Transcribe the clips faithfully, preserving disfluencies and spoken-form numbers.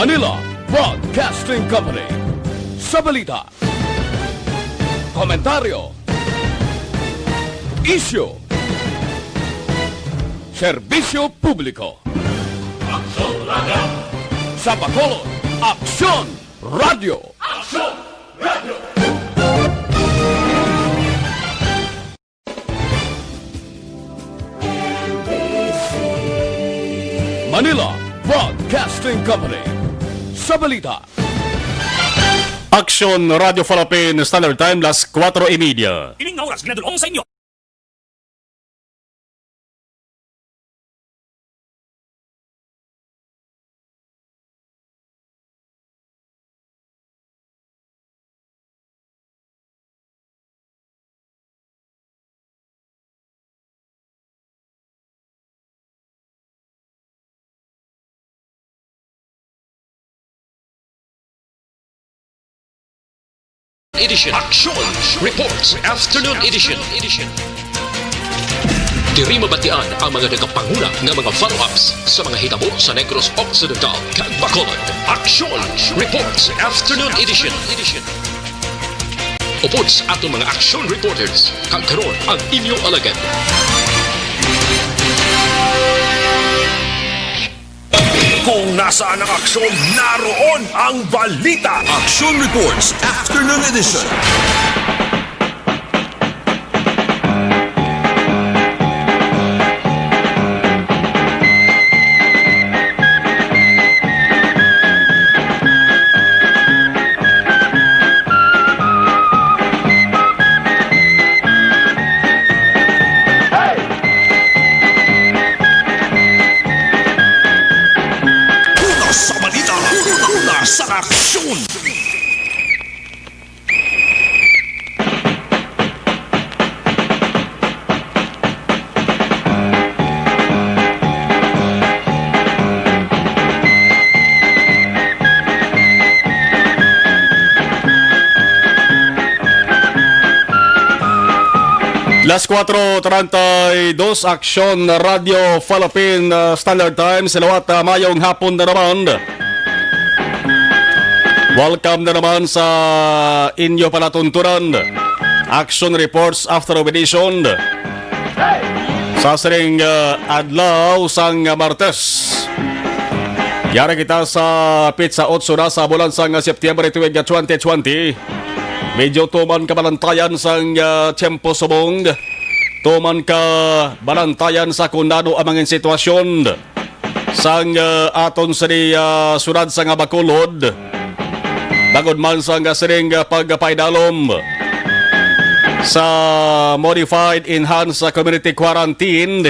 Manila Broadcasting Company. Sa balita, komentaryo, isyu, serbisyo publiko. Aksyon Radio. Sa Bacolod, Aksyon Radio. Aksyon Radio. Manila Broadcasting Company. Sa balita, Aksyon Radio Falapin, Standard Time, las kuwatro y media. Ining nga oras ginadul-ong sa inyo. Edition. Aksyon Reports Afternoon Edition. Diri mabatian ang mga nagapanguna nga mga follow-ups sa mga hitabo sa Negros Occidental kag Bacolod. Aksyon Reports Afternoon Edition. Upod sa aton mga action reporters, kag karon ang inyo alagad. Kung nasaan ang aksyon, naroon ang balita. Action Reports Afternoon Edition. Una sa balita, una sa aksyon. Las kuwatro treinta y dos, Aksyon Radio Falapin, ah, Standard Time. Sa liwat, ah, mayong hapon na naman. Welcome na naman sa inyo palatuntunan, Action Reports After Edition, sa sining, ah, adlaw sang Martes. Yari kita sa pitsa otso na sa bulan sang September tuig twenty twenty. Medyo tuman ka balantayan sang, ah, tiyempo subong. Tuman ka balantayan sa kung ano ang mga sitwasyon sang, ah, aton sini, ah, siyudad sang Bacolod, bangod man sang sining, ah, pagpaidalom sa Modified Enhanced Community Quarantine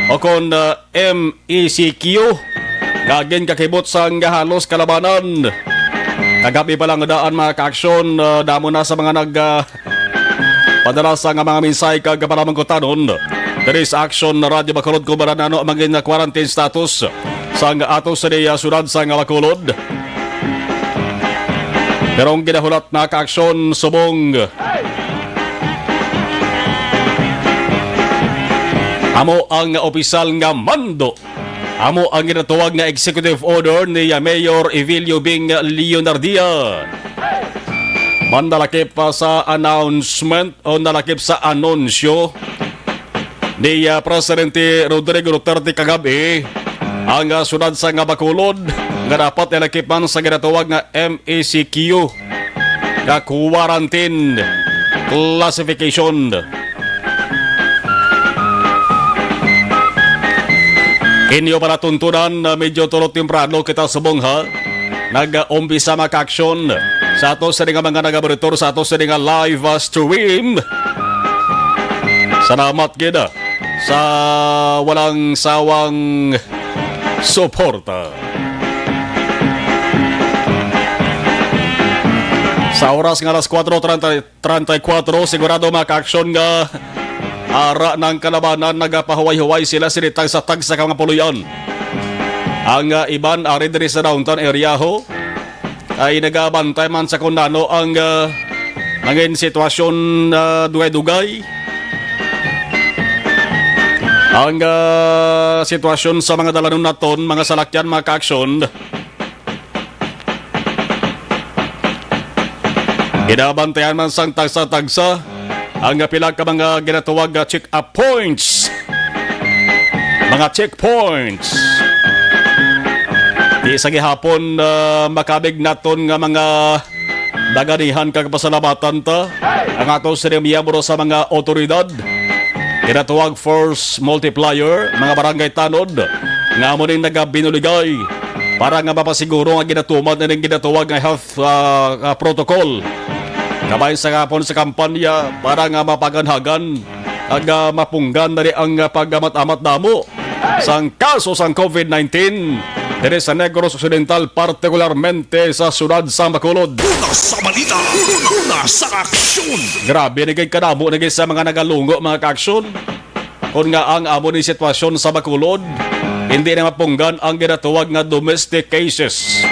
o kon, ah, M E C Q nga ginkakibot sang halos kalabanan. Kagabi pa lang daan, mga kaaksyon, ah, damo na sa mga nag, ah, padala sang mga mensahe kag panamangkutanon diri sa Action Radio Bacolod kung ano ang mga quarantine status sang ato sa, ah, siyudad sang Bacolod. Pero ang ginahulat na kaaksyon subong amo ang opisyal nga mando. Amo ang ginatawag nga executive order ni, ah, Mayor Evilio Bing Leonardia. Mandalakip pa sa announcement o nalakip sa anunsyo ni, ah, Presidente Rodrigo Duterte kagabi ang, ah, siyudad sang Bacolod nga dapat ilakip man sa ginatawag nga M E C Q nga quarantine classification. Inyo pala tuntunan, ah, medyo tulo temprano kita subong, ha. Nag-umpisa, mga kaaksyon, sa ato sa nga mga nagaboritor sa ato sa nga live, ah, stream. Salamat gid, ah, sa walang sawang suporta. Sa oras nga alas kuwatro treinta, treinta y cuatro, sigurado, mga kaaksyon, nga ara ng kalabanan, nagapahuway-huway sila sini tagsa-tagsa ka mga puloy-an. Ang, ah, iban ari diri sa downtown area, ho, ay nagabantay man sa kung ano ang, ah, nangin sitwasyon, ah, dugay-dugay. Ang, ah, sitwasyon sa mga dalanon naton, mga salakyan, mga kaaksyon, Ginabantayan man sang tagsa-tagsa ang pila ka mga ginatawag nga check-up points. Mga checkpoints. Di sa gihapon, ah, makabig naton nga mga baganihan kag pasalamatan ta ang ato sini miyembro sa mga awtoridad, ginatawag force multiplier, mga barangay tanod, nga amo ning nagabinuligay para nga mapasiguro nga ginatuman ining ginatawag nga health, ah, ah, protocol. Kabay sa gihapon sa kampanya para nga mapaganhagan ag, ah, mapunggan na ang, ah, pag-amat-amat damo sang kaso sang covid nineteen diri sa Negros Occidental, partikularmente sa siyudad sang Bacolod. Una sa balita, una sa aksyon. Grabe na gid kadamo na gid sa mga nagalungo, mga kaaksyon. Kon nga ang amo ni sitwasyon sa Bacolod, hindi na mapunggan ang ginatawag nga domestic cases.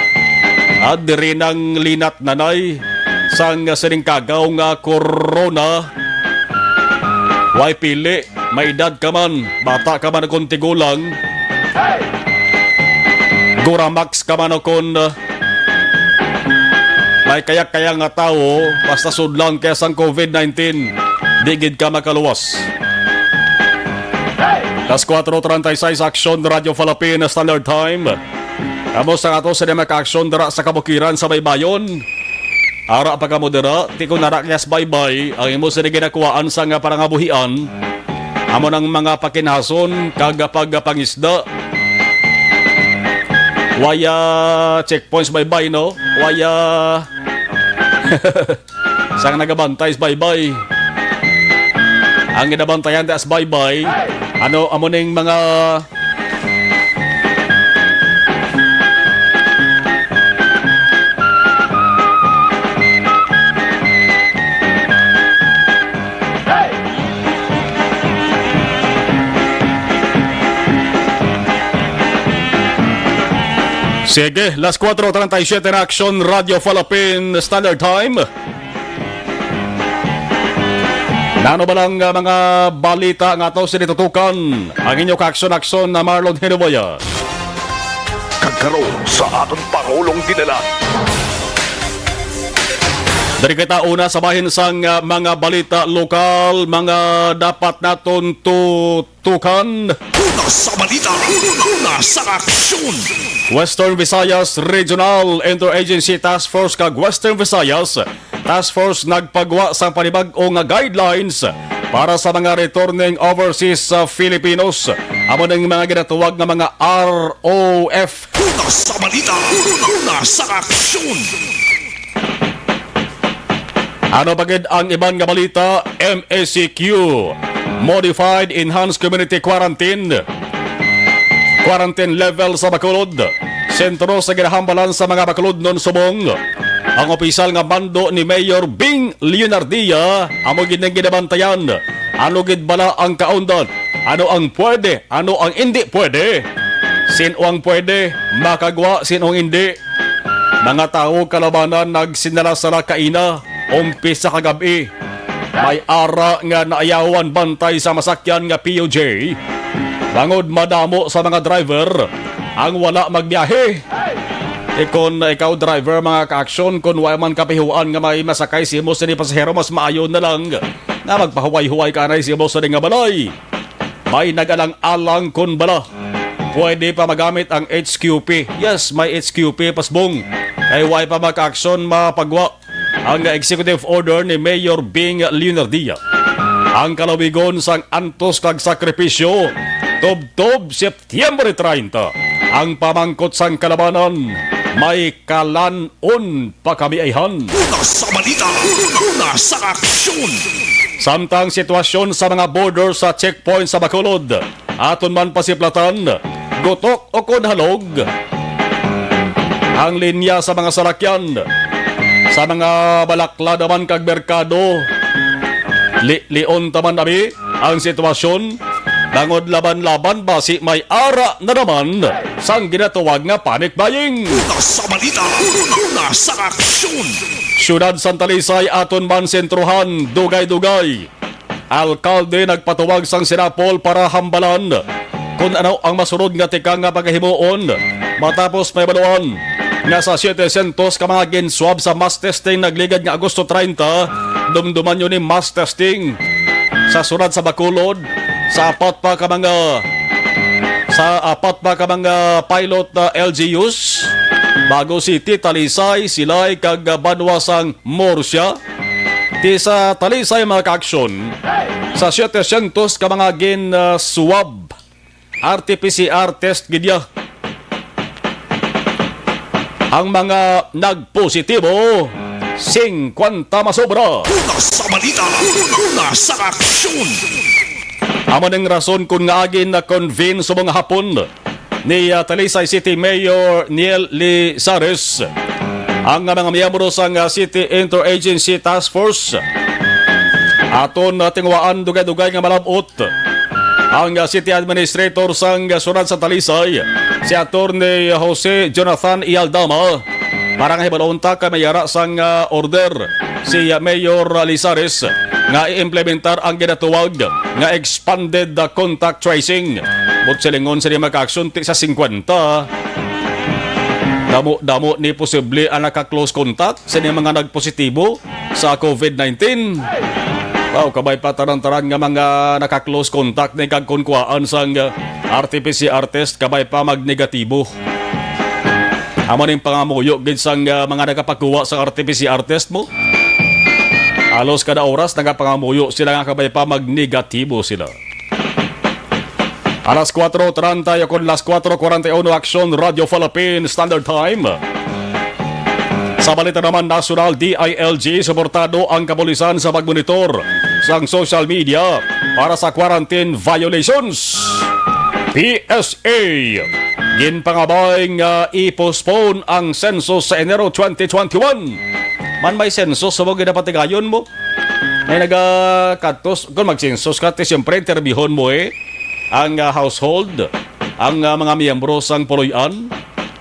At diri nang linat nanay sang sining kagaw nga corona, way pili. May edad ka man, bata ka man, kung tigulang, guramax ka man, o kung, uh, may kayak-kaya nga tawo, basta sudlan kaya sang covid nineteen, di gid ka makaluwas. Las kuatro treinta y seis, Aksyon Radio Falapin Standard Time. Amo sa ato sa mga aksyon dira sa kabukiran sa Baybayon. Ara pa kamo dira, ti kon ara kayas baybay ang imo sini ginakuhaan sa nga parangabuhian, amo nang mga pakinhason kag pagpangisda. Waya checkpoints baybay, no? Waya sang nagabantay sa baybay. Ang ginabantayan ta sa baybay, ano, amo ning mga Sige, las kuatro treinta y siete na, Aksyon Radio Falapin Standard Time. Nano ba lang, ah, mga balita nga ato sini tutukan? Ang inyo kaaksyon-aksyon na Marlon Hinuboya. Kag karon sa aton Pangulong Dinala. Dari kita una sa bahin sang, ah, mga balita lokal, mga dapat naton tutukan. Una sa balita, una sa aksyon. Western Visayas Regional Interagency Task Force kag Western Visayas Task Force nagpagwa sang panibag-o nga guidelines para sa mga returning overseas, uh, Filipinos. Amo ning mga ginatawag nga mga R O F. Una sa balita, una sa aksyon. Ano pa gid ang iban nga balita? M E C Q, Modified Enhanced Community Quarantine. Quarantine level sa Bacolod. Sentro sa ginahambalan sa mga Bacolodnon subong ang opisyal nga mando ni Mayor Bing Leonardia, amo gid ning ginabantayan. Ano gid bala ang kaundan? Ano ang pwede? Ano ang indi pwede? Sin-o ang pwede makagwa, sin-o ang indi? Mga tawo kalabanan nagsinala-sala kaina, umpisa kagab-i. May ara nga naayawan bantay sa masakyan nga P U J. Bangod madamo sa mga driver ang wala magbiyahe. Ikon ikaw driver, mga ka-aksyon, kon wa man kapihuan nga may masakay sa imo sini pasahero, mas maayo na lang nga magpahuway-huway ka anay sa imo sini nga balay. May nag-alang-alang kon bala pwede pa magamit ang H Q P. Yes, may H Q P, pasbong. Kay way pa maka-aksyon mapagwa ang executive order ni Mayor Bing Leonardia. Ang kalawigon sang antos kag sakripisyo, tubtob September treinta. Ang pamangkot sang kalabanan, may kalan-on pa kami ayhan. Una sa balita, una sa aksyon. Samtang sitwasyon sa mga border sa checkpoint sa Bacolod, aton man pasiplatan, gutok ukon halog ang linya sa mga salakyan. Sa mga balakla naman kag merkado, li-, lion taman abi ang sitwasyon. Bangod laban-laban, basi may ara na naman sang ginatawag nga panic buying. Una sa balita, una sa aksyon. Siyudad Santa Lisay, aton man sentrohan, dugay-dugay. Alkalde nagpatuwag sang Sinapol para hambalan kon ano ang masunod nga tikang nga pagahimuon matapos mahibaluan nga sa siyete syentos ka mga gin-swab sa mass testing nagligad nga Agosto treinta, dumduman niyo ni mass testing sa sulod sa Bacolod, sa apat pa ka mga, sa apat pa ka mga pilot, ah, L G Us, Bago City, Talisay, Silay, kag, ah, banwa sang Murcia. Ti sa Talisay, mga kaaksyon, sa siyete syentos ka mga gin, ah, swab, R T P C R test gid ya. Ang mga nagpositibo, singkwenta masobra. Una sa balita, una sa aksyon. Amo ning rason kon ngaa gin-convene subong nga hapon ni, ah, Talisay City Mayor Neil Lizares ang, ah, mga miyembro sang, ah, City Interagency Task Force. Aton, ah, tinguhaan dugay-dugay nga malab-ot ang, ah, City Administrator sang, ah, Syudad sa Talisay, si Attorney Jose Jonathan Ialdama, para nga hibalon ta kay may ara sang, ah, order si, ah, Mayor Lizares nga i-implementar ang ginatuwag nga expanded, ah, contact tracing. Buot silingon sini, mga kaaksyon, ti sa singkwenta, damo-damo ni posible ang naka-close contact sini mga nagpositibo sa COVID nineteen. Wow, kabay pa tanan-tanan nga mga naka-close contact ni kag kon kuhaan sang, ah, R T P C R test, kabay pa magnegatibo. Amo ning pangamuyo gid sang, ah, mga nagapakuha sa R T P C R test mo. Halos kada oras nagapangamuyo sila nga kabay pa magnegatibo sila. Alas kuwatro treinta, kon alas kuwatro kuwarenta y uno, Aksyon Radio Philippine Standard Time. Sa balita naman nasyonal, D I L G, suportado ang kapulisan sa pagmonitor sang social media para sa quarantine violations. P S A, ginpangabay nga i-postpone ang census sa Enero twenty twenty-one. Man may census sa mga ginapatigayon mo? May nagakadtos, kung mag-census ka, ti siyempre, interbyuhon mo, eh, ang, ah, household, ang, ah, mga miyembro sang puloy-an.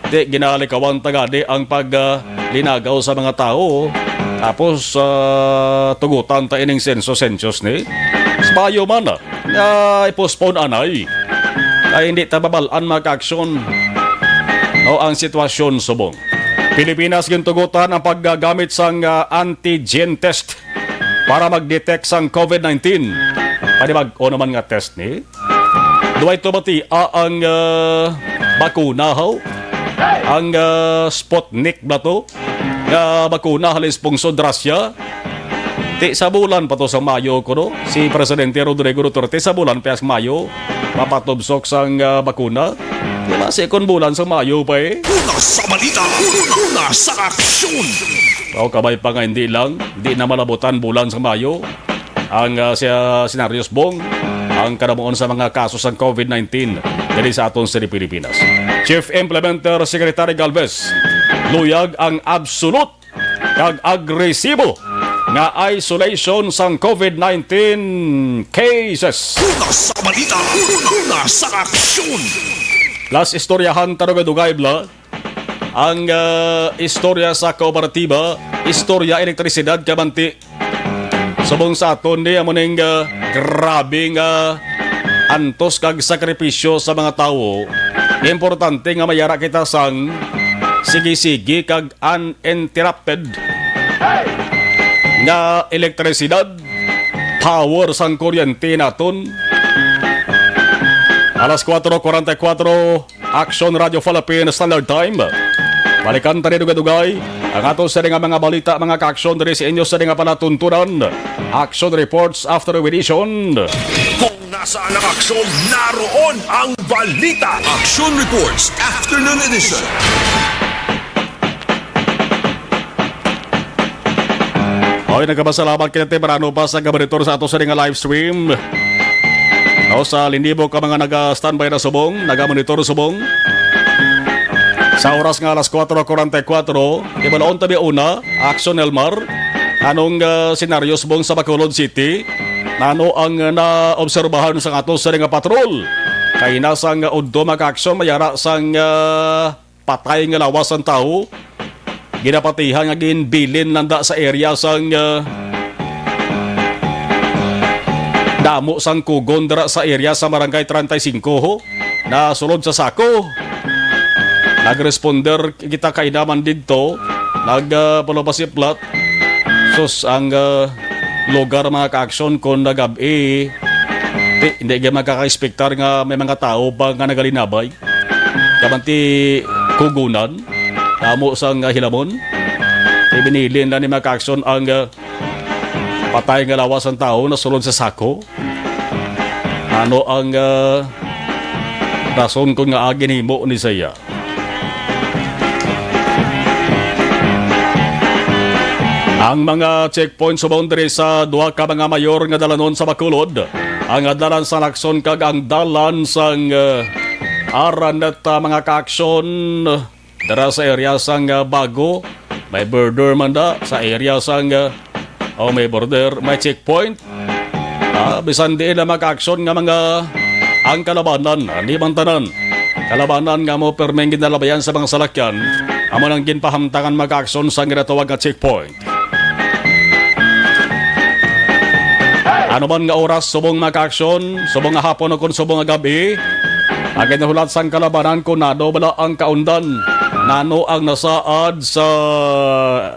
Ti ginalikawan ta gani ang pag, ah, linagaw sa mga tawo. Tapos, ah, tugutan ta ining census-census ni. Sa bayo man, ah, nga i-postpone anay. Kay hindi ta mabal-an, mga kaaksyon, no, ang sitwasyon subong Pilipinas, gintugutan ang paggamit sang, ah, antigen test para mag-detect sang COVID nineteen. Panibag-o naman nga test ni. Duway to batia ang, ah, bakuna, haw? Ang, ah, Sputnik ba to? Nga bakuna halin sa pungsod Russia. Ti sa bulan pa to sa Mayo, kuno si Presidente Rodrigo Duterte, sa bulan pa sa Mayo mapatubsok sang, ah, bakuna. Di ba, si kon bulan sa Mayo pa, eh? Una sa balita, una sa aksyon. O, kabay pa nga hindi lang, di na malabutan bulan sa Mayo ang, ah, siya, senaryos, Bong, ang kadamuon sa mga kaso sang COVID nineteen diri sa aton sa Pilipinas. Chief Implementer Secretary Galvez, luyag ang absolute kag agresibo nga isolation sang COVID nineteen cases. Una sa balita, una sa aksyon. Last istoryahan ta dugay-dugay, bla. Ang, ah, istorya sa kooperatiba, istorya elektrisidad, kamanti. Subong sa aton ni, amo ning, ah, grabe nga antos kag sakripisyo sa mga tawo. Importante nga mayara kita sang sige-sige kag uninterrupted nga elektrisidad, power sang kuryente naton. Alas kuwatro kuwarenta y kuwatro, Aksyon Radio Philippine Standard Time. Balikan ta ni dugay-dugay ang ato sa nga mga balita, mga kaaksyon, diri sa inyo sa nga palatuntunan. Action Reports Afternoon Edition. Kung nasaan ang aksyon, naroon ang balita. Action Reports Afternoon Edition. Oy, nagkapasalamat kita, temprano pa sa gabaritor sa ato sa nga live stream. No, sa linlibo ka mga naga-standby na subong, naga-monitor subong. Sa oras nga alas kuwatro kuwarenta y kuwatro, ibalaon tabi una, Action Elmar, anong, ah, senaryo subong sa Bacolod City? Ano ang, ah, naobserbahan sa ato sa nga patrol? Kay nasa nga udto, mga kaaksyon, mayara sang, ah, patay nga lawas ang tawo. Ginapatihan nga ginbilin nanda sa area sang, ah, damo sang kugon dira sa area sa Barangay treinta y cinco, ho, na sulod sa Saco. Nag-responder kita kainaman didto, nag, ah, palupasiplat. Sus, ang, ah, lugar, mga kaaksyon, kung nagab-i, ti-, hindi ka makaka-expectar nga may mga tao pa nga nagalinabay. Kamanti kugunan, amo sang, ah, hilamon. Ibinilin lang ni mga kaaksyon ang, ah, patay nga lawas sang tawo nasulod sa sako. Ano ang, ah, rason kon ngaa ginhimo ni siya? Ang mga checkpoint subong diri sa duha ka mga mayor nga dalanon sa Bacolod, ang dalan sa Lacson kag ang dalan sang, ah, Araneta, mga kaaksyon. Dara sa area sang, ah, Bago, may border man da sa area sang, ah, oh, may border, may checkpoint. Ah, bisan diin na makaaksyon nga mga ang kalabanan, hindi man tanan. Kalabanan nga mo permeng ginalabayan sa mga salakyan, amo nang ginpahamtangan makaaksyon sa ginatawag nga checkpoint. Ano man nga oras, subong makaaksyon, subong nga hapon o kon subong nga gabi, ang ginahulat sang kalabanan kung nano bala ang kaundan, nano ang nasaad sa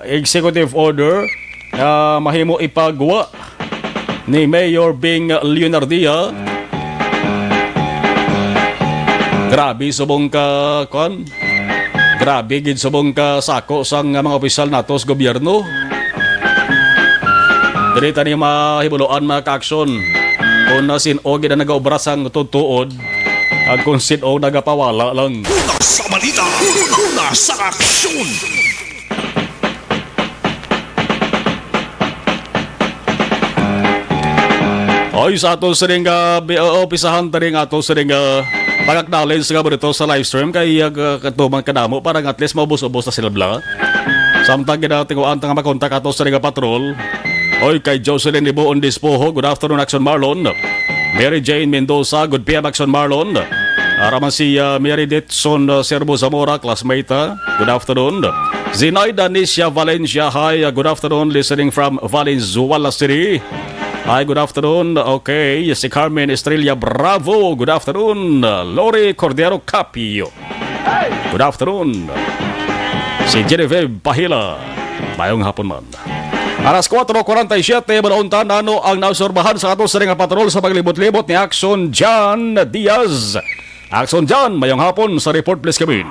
executive order nga mahimo ipagwa ni Mayor Bing Leonardia. Grabe subong ka, kwan, Grabe gid subong ka sako sang mga opisyal nato sa gobyerno. Diri tani mahibuloan, mga kaaksyon, kung na sin-o gid ang nagaobra sang tuod-tuod, kag kung sin-o nagapawala lang. Una sa balita, una sa aksyon. Oy, sa ato sining, ah, bi-, ah, umpisahan tani nga ato sining, ah, pag-acknowledge nga mo dito sa live stream kay, ah, ka-, katuman kadamo para nga at least maubos-ubos na sila bla. Samtang ginatinguan ta nga makontak ato sining, ah, patrol. Oy, kay Jocelyn Ibuon Dispoho, good afternoon, Action Marlon. Mary Jane Mendoza, good P M, Action Marlon. Ara man si, ah, Mary Ditson, ah, Serbo Zamora, classmate, ah. Good afternoon. Zinaida Nisha Valencia, hi, ah, good afternoon, listening from Valenzuela City. Hi, good afternoon. Okay, si Carmen Estrella Bravo, good afternoon. Lori Cordero Capio, good afternoon. Si Genevieve Pahila, mayong hapon man. Alas kuwatro kuwarenta y siyete, balauntan nano ang naobserbahan sa ato sining nga patrol sa paglibot-libot ni Action John Diaz. Action John, mayong hapon sa report, please come in.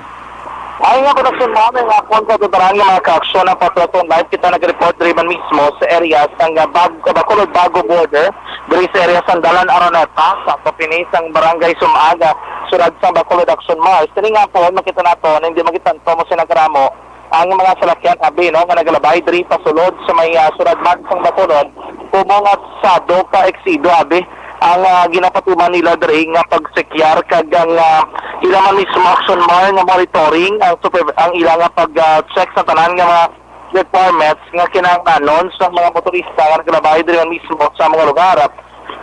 Ay nga, production mo, may nga po ang katuturan nga mga kaaksyon ang patrol kung live kita nag-report diri man mismo sa area sang Bag-, Bacolod Bago border, diri sa area sang Dalan Araneta, sa Papinis, ang barangay Sumaga, siyudad sang Bacolod, Action Mars. Kini nga po, makita nato, hindi makita to mo sinagramo ang mga salakyan, abi, no, nga nagalabay diri pasulod sa may, ah, siyudad man sang Bacolod, kumo nga sa Doka Exido, abi, ang, ah, ginapatuman nila diri nga pagsekyar kag ang, ah, ila man mismo Action Mar nga monitoring ang super-, ang ila nga pag, ah, check sa tanan nga mga requirements nga kinahanglanon sa mga motorista nga nagalabay diri man mismo sa mga lugar.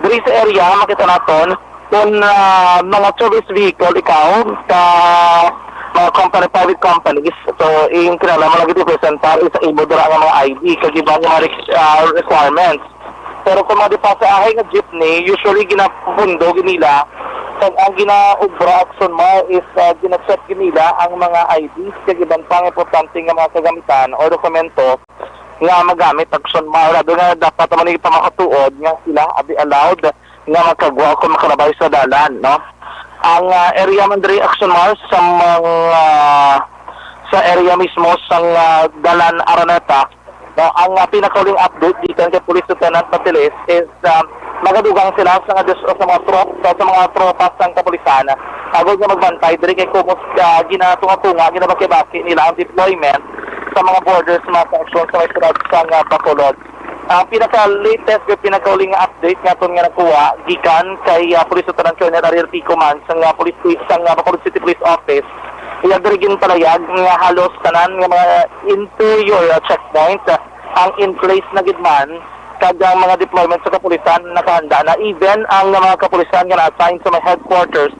Diri sa area, makita naton kung, ah, mga service vehicle ikaw sa mga company, private companies, so, yung kinahanglan mo lagi presentar is imo dira nga mga I D kag iban nga mga re-, ah, requirements. Pero kung mga di pa sa ahay nga jeepney, usually ginapundo gid nila. Kag ang ginaobra, Action Mar, is, ah, gina-check gid nila ang mga I Ds kag iban pang importante nga mga kagamitan o dokumento nga magamit, Action Mar. Labi nga dapat naman ipamahatuod nga sila abi allowed nga makagwa o kung makalabay sa dalan, no? Ang, ah, area man diri, Action Mar, sa mga, sa area mismo sa, ah, Dalan Araneta, no, ang, ah, pinakauling update gikan kay Police Lieutenant Batiles is, ah, magadugang sila sa nga dis-, sa mga tro-, sa, sa mga tropa sang kapulisan. Agod nga magbantay diri kay kumos, ah, ginatunga-tunga, ginabaki-baki nila ang deployment sa mga borders, mga kaaksyon sa may siyudad sang, ah, Bacolod. Ang pinaka-latest kag pinakauling nga update nga aton nga nakuha gikan kay, ah, Police Lieutenant Colonel Ariel Pico man sang, ah, Police Station, sang, ah, Bacolod City Police Office, iya diri ginpalayag nga halos tanan nga mga interior, ah, checkpoint, ah, ang in place na gid man, kag ang mga deployment sa kapulisan nakahanda na. Even ang mga kapulisan nga na-assign sa may headquarters,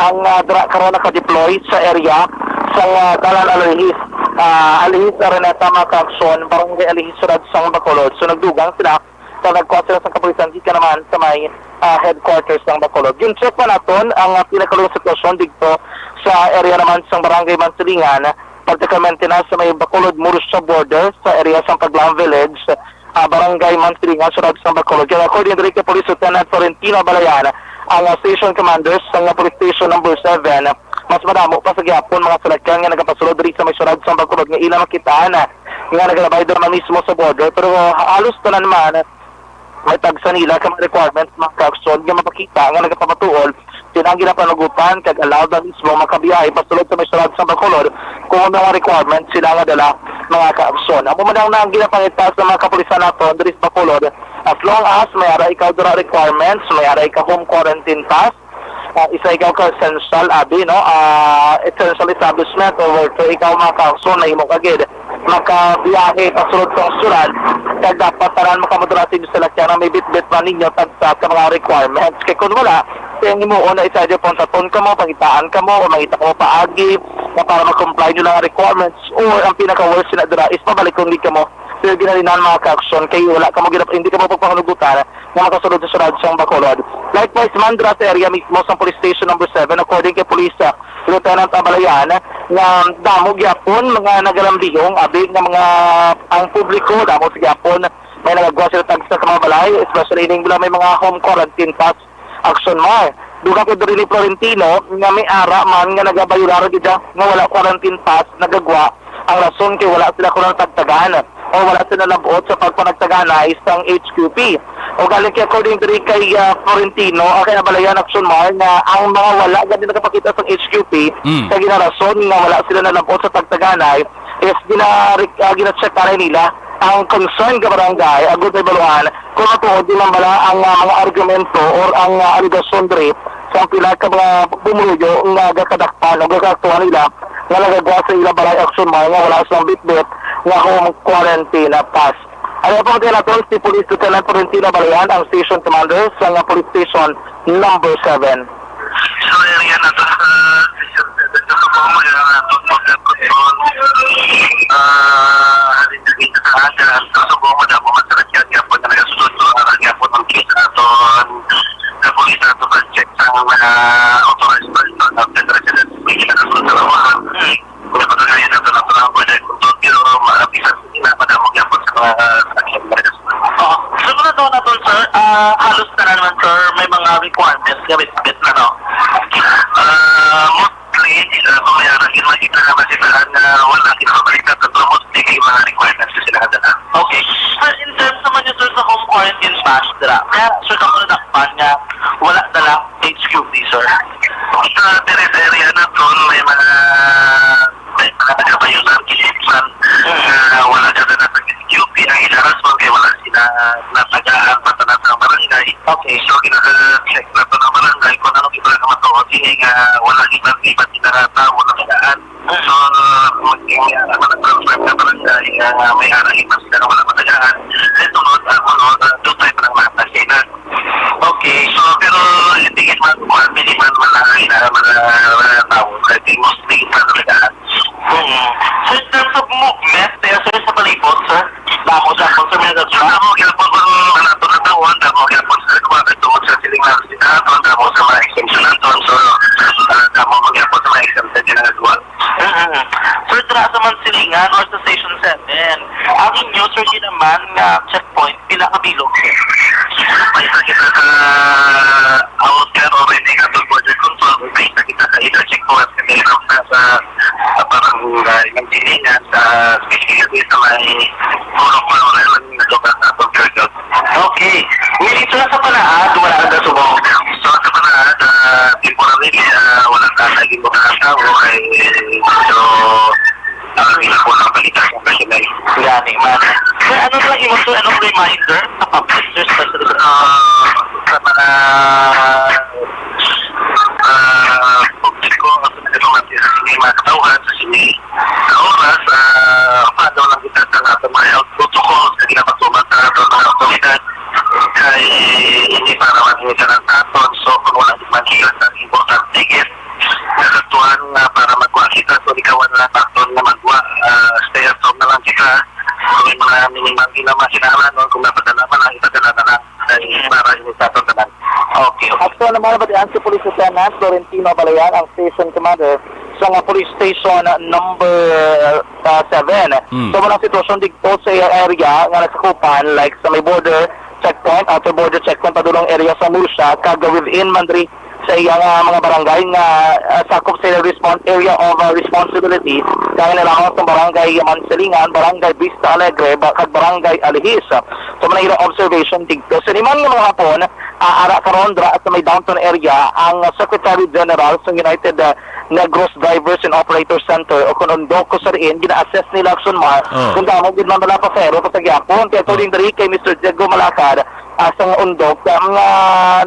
ang, ah, dira karon naka-deploy sa area sa, ah, Dalan Alihis, ah, Alihis Araneta, mga kaaksyon, Barangay Alihis, siyudad sang Bacolod. So, nagdugang sila sa nagkuha sila sa kapulisan gikan naman sa may ah, headquarters sang Bacolod. Gin-check pa naton ang, ah, pinakaulong sitwasyon didto sa area naman sang Barangay Mansilingan, particularmente na sa may Bacolod, Murcia border, sa area sang Paglaang Village, ah, Barangay Mansilingan, siyudad sang Bacolod. Kaya according diri kay Police Lieutenant Florentino Balayan, ang, ah, station commander sang, ah, Police Station Number Seven, mas madamo pa sa gihapon mga salakyan nga nagapasulod diri sa may siyudad sang Bacolod nga ila makitaan, ah, nga nagalabay dira man mismo sa border. Pero, ah, halos tanan man, may tagsa nila ka mga requirements, mga kaaksyon, nga mapakita nga nagapamatuod sila ang ginapanugutan kag allowed na mismo makabiyahe pasulod sa may siyudad sa Bacolod kung ano mga requirements sila nga dala, mga kaaksyon. Amo man ang, ang ginapangita sa mga kapulisan naton diri sa Bacolod, as long as may ara ikaw dira requirements, may ara ikaw home quarantine pass, ah, isa ikaw ka essential, abi, no? Ah, essential establishment or worker ikaw, mga kaaksyon, na imo kagid makabiyahe pasulod sa syudad, kag dapat tanan makamudura sa inyo salakyan nga may bitbit man ninyo tagsa ka mga requirements. Kay kung wala, kay ang himuon na isa dyan, puntaton kamo, pangitaan kamo, o mangita kamo paagi na para mag-comply nyo lang ang requirements, or ang pinaka-worst na dira is pabalikon gid kamo. Pero ginalinan, mga kaaksyon, kay wala kamo gina-, hindi kamo pagpanganugutan nga makasulod sa siyudad sang Bacolod. Likewise man, dira sa area mismo sang Police Station Number Seven, according kay Police, ah, Lieutenant Abalayan, nga damo gyapon mga nagalambihong, abi nga mga, ang publiko, damo sa gyapon may nagagwa sila tagsa sa mga balay, especially ining wala may mga home quarantine pass, Action Mar. Dugang kay diri ni Florentino nga may ara man nga nagabayular gid nga wala quarantine pass nagagwa, ang rason kay wala sila kuno tagtagan o wala sila nalab-ot sa pagpanagtaganay sang H Q P. O galing kay according diri kay, ah, Florentino, ah, kay Abalayan, Action Mar, nga ang mga wala gani nakapakita sang H Q P Mm. sa ginarason nga wala sila nalab-ot sa pagtaganay is gina-, ah, gina-check pa rin nila ang concern ka barangay, agud may baluhan kung matuod di man bala ang, ah, mga argumento or ang, ah, alegasyon diri sa pila ka mga pumuluyo nga gasadakpan o gagaaktuhan nila nga nagagwa sa ila balay, Action Mar, nga wala silang bitbit nga home quarantine pass. Ano pa ang naton si Police Lieutenant Florentino Balayan, ang station commander sa nga police station number seven. So, area na to sa Station seven. Sa Subo mo, yung, ah, football club control. Ah, halin na dito sa Aga. Sa Subo mo, damo man sa Rakyat, yapon na nagasunod ko, ah, yapon ang case naton. Sa police nato, pag-check sa mga authorized person, after the residence, may nagasunod sa lawa. Wala pa tayo na ito na pala ang border control, pero maarapisan sila, madamo gyapon sa mga, ah, sakyan, mga gas. Oo. So, muna to na to, sir, ah, halos na naman, sir, may mga requirements nga bitbit na, no? Ah, mostly, ah, kung may arang yun, makita naman sila na wala, kinakabaliktad, pero mostly kay mga requirements na sila nga dala. Okay. Sir, in terms naman yun, sir, sa home quarantine pass, dira, kaya, sir, kamo nadakpan nga wala dala H Q P, sir? Sa Teresa area naton, may mga, may mga taga-Bayunan, Kilipan, Mm. na wala ka na sa H Q P. Ang ila rason kay wala sila natagaan pa sa nasa barangay. Okay. So, ginaka-check na to ng barangay kung anong iba na matuod. Hindi nga wala iba, iba sila na tao na tagaan. So, mag-, mag-confirm na barangay nga may ara iba sila na wala matagaan. Then, sunod, ah, sunod, ah, doon tayo pa ng lahat ng sinan. Okay. So, pero hindi man, kuwan, minimal man ang ina-, mga, mga tao. I think mostly pa talaga. Hmm. So, in terms of movement, kaya, sir, sa palibot, sir, damo sa, sir, may nagdala? Damo, kaya po, kung ano, ito na taon, damo, kaya po, sir, kung ano, ito, sir, siling lang, sila, ito, damo sa mga exemption naton. So, ah, damo, kaya po, sa mga exemption, sila nagwa. Mm-mm. Sir, dira sa Mansilingan or sa Station Seven, ang inyo, sir, di naman nga checkpoint, pila ka bilog, sir? May isa kita sa outer or hindi ka border control, may isa kita sa inner checkpoint, kasi sa, sa, sa barangay ng Silingan, sa specifically sa may Purok Manoran, ang lugar sa Purok. Okay. Nilito na sa Panaad, wala na subong. So, sa Panaad, ah, temporarily, ah, wala na lagi mo na tao kay, so, ah, ila ko lang balita sa personal. Gani man. Sir, ano lang imo, sir, anong reminder sa public, sir, especially sa Ah, sa mga, ah, publiko, sa mga, sa mga katawhan, sa sini, sa oras, ah, follow lang kita sa ating mga health protocols na ginapatubag sa ating mga otoridad. Kay hindi para man hindi ka ng tapon. So, kung wala di man kita sa importante, yes, nagatuan nga para magwa kita. So, ikaw na lang tapon nga magwa. Ah, stay at home na lang kita. Kung may mga minimal nga mga kinahanglan, no, kung napadala man, ang ipadala na lang ay para yung sa aton tanan. Okay, okay. At sa naman, nabatian si Police Lieutenant Florentino Abalayan, ang station commander sa nga police station number, ah, seven. Hmm. So, walang sitwasyon dito sa area nga nasakupan, like sa may border checkpoint, outer border checkpoint, padulong area sa Murcia, kag within man diri sa iya nga mga barangay nga, ah, sakop sa response area of, ah, responsibility, kaya na lamang sa barangay Mansilingan, barangay Vista Alegre, ba-, kag barangay Alihis. So, manahira observation dito. Sa liman nga mga hapon, ah, ara karon dra sa may downtown area ang Secretary General sa United, ah, Negros Drivers and Operators Center o kung UNDOC ko sa diin, gina-assess nila, Action Mar, Oh. kung damo gid man bala pasahero sa gyapon. Kaya according Oh. diri kay Mister Diego Malacad, ah, sa nga UNDOC, ah, nga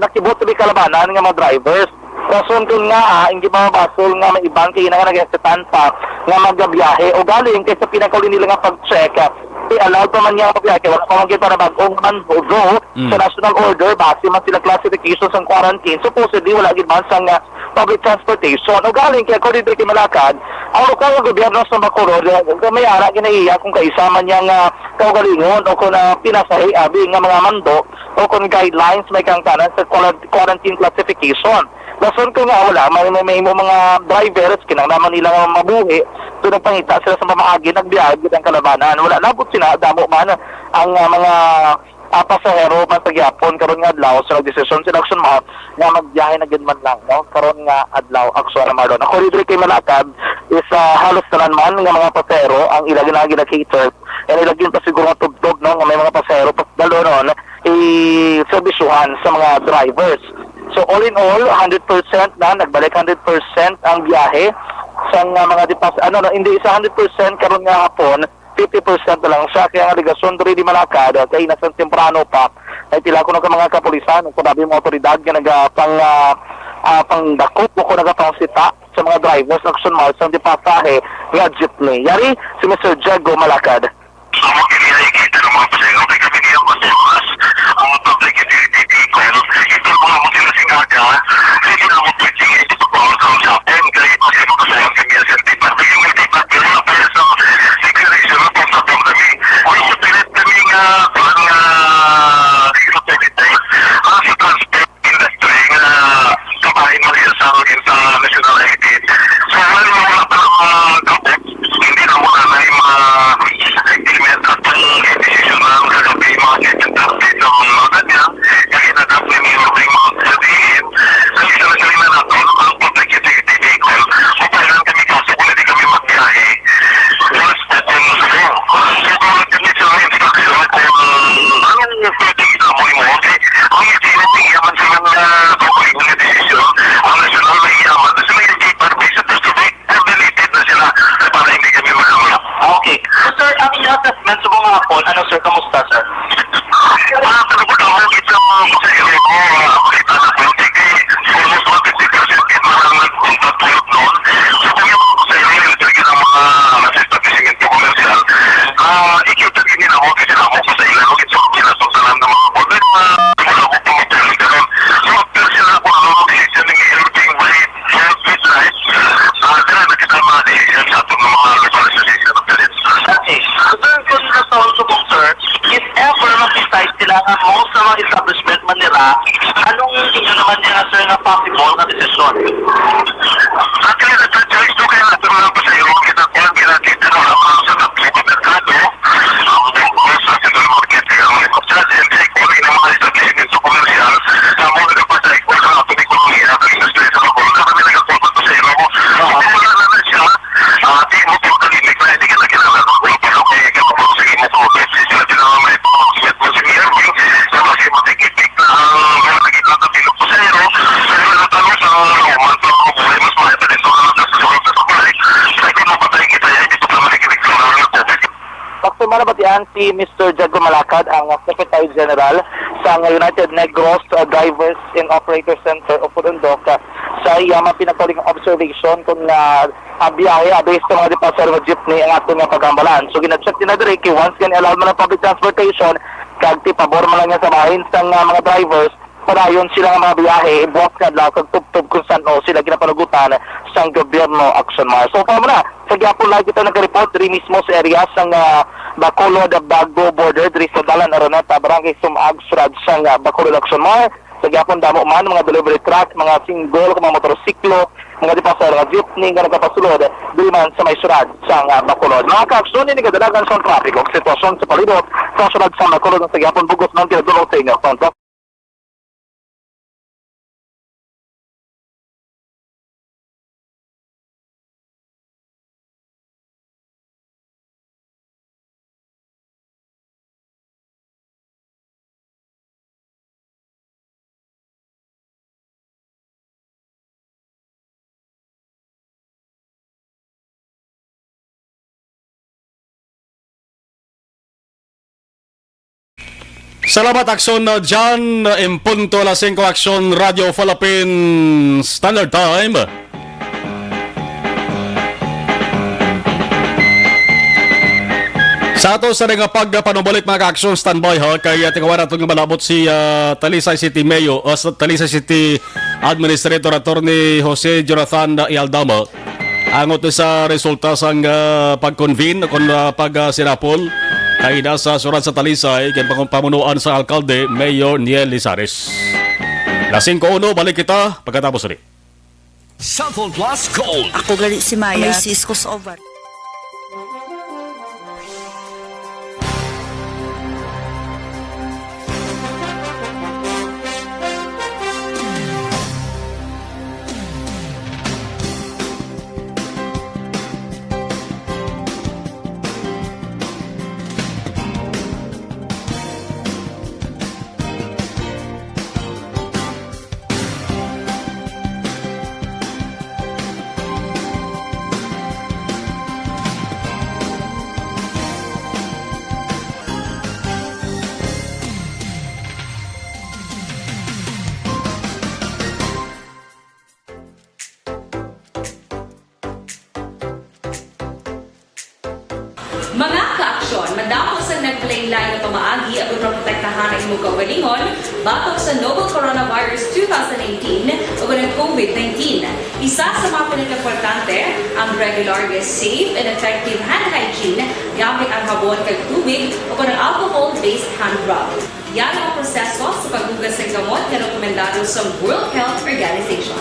nakibot sa kalabanan nga mga drivers. Rason kun nga, ah, hindi mabasol nga may iban kay nga nag-hesitant pa nga magbiyahe. O galing kay sa pinakauli nila nga pag-check, ah, i-allow pa man niya ang pagbiyahe. Wala pa man gyud para bag-ong man, although Mm. sa national order, base man sila classification sa quarantine, supposedly wala gid man sa nga public transportation. O galing kay according to kay Malacad, ang lokal nga gobyerno sa Bacolod, eh, may ara ginaiya kung kaisa man niya nga kaugalingon o kung, ah, pinasahi abi nga mga mando o kung guidelines may kangtanan sa quara-, quarantine classification. Rason ko nga wala, may, may, may mga drivers, kinahanglan nila nga mabuhi, so nagpangita sila sa pamaagi, nagbiyahe gid ang kalabanan. Wala labot sila, damo man ang, ah, mga, ah, pasahero man sa gyapon karon nga adlaw, so nagdesisyon sila, Action Mar, nga magbiyahe na gid man lang, no? Karon nga adlaw, Action Mar, no? Ako diri kay Malacad is, ah, halos tanan man nga mga pasahero ang ila gina-, gina-cater, and ila gid pa siguro nga tubtob, no, nga may mga pasahero pa dalo noon iserbisyuhan sa mga drivers. So, all in all, hundred percent na, nagbalik hundred percent ang biyahe sa nga mga dipas-, ano, no, hindi sa hundred percent karon nga hapon, fifty percent na lang siya. Kaya ang alegasyon diri di Malacad, kay nasa temprano pa, ay tila kuno ka mga kapulisan, kung sabi mga otoridad nga nagapang, ah, ah, pangdakop o kung nagapangsita sa mga drivers, Action Mar, sa dipasahe nga jeepney. Yari, si Mister Diego Malacad. Amo kini ay kita ng mga pasahero kay kami niya mas mas ang public utility vehicle. Ito mga mo sila sing aga, hindi na mo pwede ito pa sa usapin kay mas yung pasahero kami sa tipa. Yung tipa pero sa declaration na pang sa kami. Kung sa pilit kami nga kuan nga dito sa dito, ang sa transport industry nga kabahin mo siya sa, sa national I D. So, wala mo wala pa ng mga kapit, hindi na mo na may mga implement at ang decision na ang kagabi, mga seven thirty sa mga ganyan, kasi nagap na yung mga sabihin, kasi sa nasalina natin, ang public utility vehicle, o kailan kami kaso kung hindi kami magbiyahe, Okay. So, sir, ang inyong assessment sa mga hapon, ano, sir, kamusta, sir? Ah, pero kung ako, ito, sa iyo, ah, balita na po, sige, almost one fifty percent din na ang nagpunta tulog noon. So, kung yung sa iyo, yung sige ng mga establishment komersyal, ah, ikita din nila mo, kasi ako sa ila, no, ito, kinasundalan ng mga problema, wala ko pumapayag ka ron. So, after sila, kung ano, mag-decision ng helping by help with life, ah, kaya na kita mga decision sa atong mga local association of the Red Cross. Okay. So, sir, kung sa taon subong, sir, if ever mag-decide sila nga most sa mga establishment man nila, anong inyo naman niya, sir, nga possible nga desisyon? Actually, nasa choice to kaya natin mga pasahero, kita ko ang ginakita ng mga sa tatlo ka merkado. Ang business sa supermarket, ang mga challenge, ay kung may mga establishment sa komersyal, sa mga nagpapasahero sa mga ekonomiya, ang industry sa mga kami nagpapasahero. Wala na siya. Ah, di mo pagkalimit na, hindi ka na kailangan ng grupo, no? Kaya ka po sa imo po, sila din ang may pagkalimit mo sa iyang, sa mga matikit na, ah, mga naging mga pilot po sa iro. Sa iro na tanong sa mga roman, sa mga buhay, mas mahal pa din sa mga nasa sa mga sa bahay. Sa ikaw mapatay kita, yan, hindi ko pa makikinig sa mga nagpapit. Sakto man nabatian si Mister Jago Malacad, ang Secretary General sa United Negros, uh, Drivers and Operators Center o Pudundok, uh, sa iya man pinakauling observation kung, uh, ang biyahe, uh, based sa mga departure nga jeepney ang ato nga paghambalan. So, gina-check din na diri kay once gani allowed man ang public transportation, kag ti pabor man lang niya sa bahin sa nga mga drivers, Dayon sila nga mga biyahe, buwas nga adlaw kag tubtob kung san-o sila ginapanugutan sang gobyerno, Action Mar. So, tama na. Sa gihapon, lagi kita nag-report diri mismo sa area sang, ah, Bacolod, Bago border, diri sa Dalan Araneta, Barangay Sumag, Surad sang, ah, Bacolod, Action Mar. Sa gihapon, damo man mga delivery truck, mga single, mga motorsiklo, mga di pa sa mga jeepney nga nagapasulod diri man sa may surad sang, ah, Bacolod. Mga kaaksyon, ini kadalagan sa trapiko, sitwasyon sa palibot sa surad sa Bacolod sa gihapon, bugos man pinadulong sa inyo. Salamat, Action, uh, John. Uh, in punto alas singko, Action Radio Philippines Standard Time. Sa ato sa nga pagpanubalik, mga ka-action, standby ha, kay, uh, tingawan nato nga malabot si, uh, Talisay City Mayor, uh, sa Talisay City Administrator Attorney Jose Jonathan Aldama. Angot sa resulta sang, ah, pag-convene o kon, ah, pag, ah, sinapol kaina sa surad sa Talisay kay pang-, pamunuan sa alkalde, Mayor Niel Lizares. Las singko uno, balik kita pagkatapos ni. Cellphone Plus Gold. Ako gali si Maya. May sis ko sa ovar. Mga kaaksyon, madamo sang naglain-lain nga pamaagi agud maprotektahan ang imong kaugalingon batok sa novel coronavirus two thousand nineteen ug ang COVID nineteen. Isa sa mga pinakaimportante ang regular nga safe and effective hand hygiene gamit ang habon kag tubig ug ang alcohol-based hand rub. Yari ang proseso sa paghugas sang kamot nga rekomendado sa World Health Organization.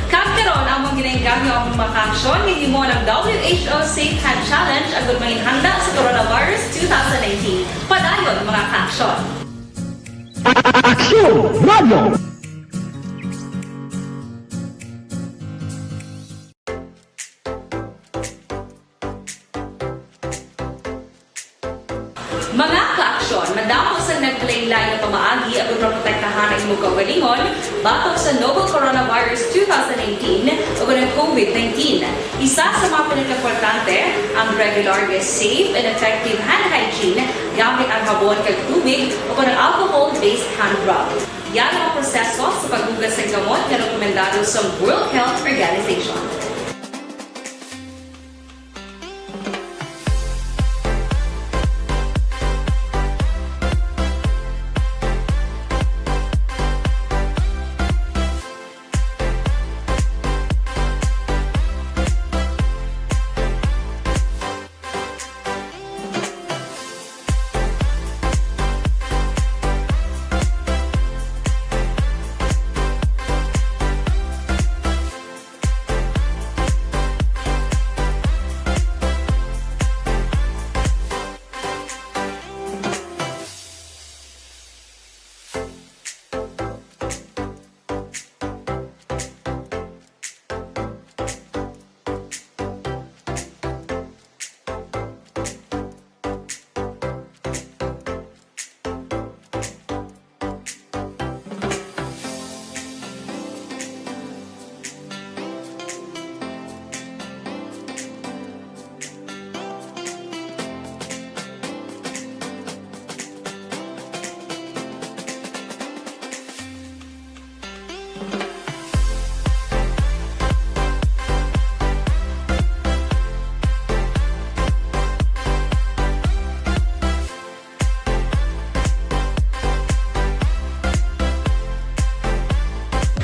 Kag karon, amon ginaengganyo ang mga kaaksyon nga gihimo ng W H O Safe Hand Challenge agud manginhanda sa coronavirus two thousand nineteen. Padayon, mga kaaksyon. Aksyon Radio! Mga kaaksyon, madamo sang naglain-lain nga pamaagi agud maprotektahan ang imong kaugalingon batok sa novel coronavirus two thousand nineteen ug ang COVID nineteen. Isa sa mga pinakaimportante ang regular nga safe and effective hand hygiene gamit ang habon kag tubig ug ang alcohol-based hand rub. Yan ang proseso sa paghugas ng gamot nga rekomendado sa World Health Organization.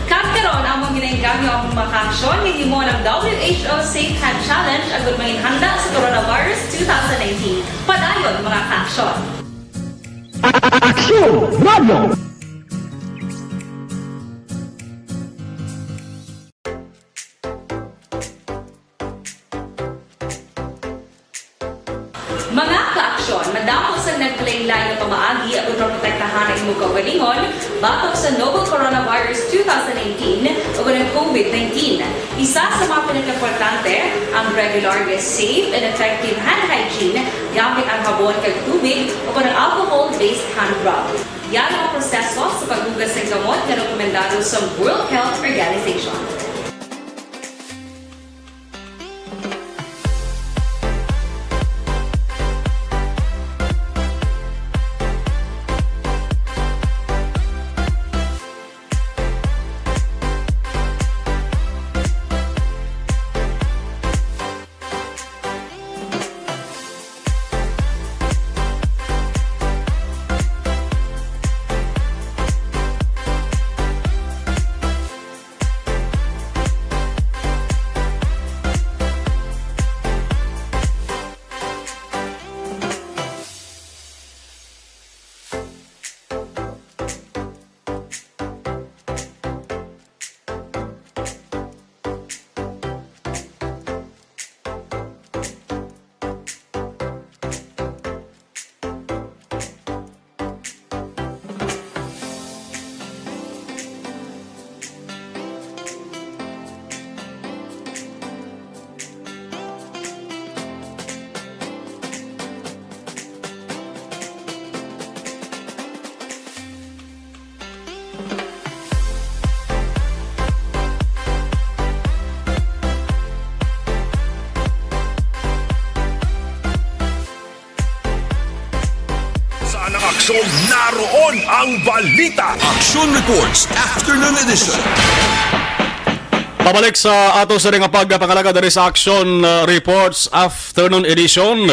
Kag karon, among ginainggam ang mga kaaksyon nga gihimo ng W H O Safe Hand Challenge agud manginhanda sa coronavirus two thousand nineteen. Padayon, mga kaaksyon. Aksyon Radio! Mga kaaksyon, madamo sang naglain-lain nga pamaagi aron maprotektahan ang imong kaugalingon batok sa novel coronavirus two thousand nineteen o ang COVID nineteen. Isa sa mga pinakaimportante ang regular nga safe and effective hand hygiene gamit ang habon kag tubig o ang alcohol-based hand rub. Yan ang proseso sa paghugas ng gamot nga rekomendado sa World Health Organization. Sa anang aksyon, naroon ang balita. Action Reports, Afternoon Edition. Pabalik sa ato sa nga pagpangalaga diri sa Action, uh, Reports Afternoon Edition.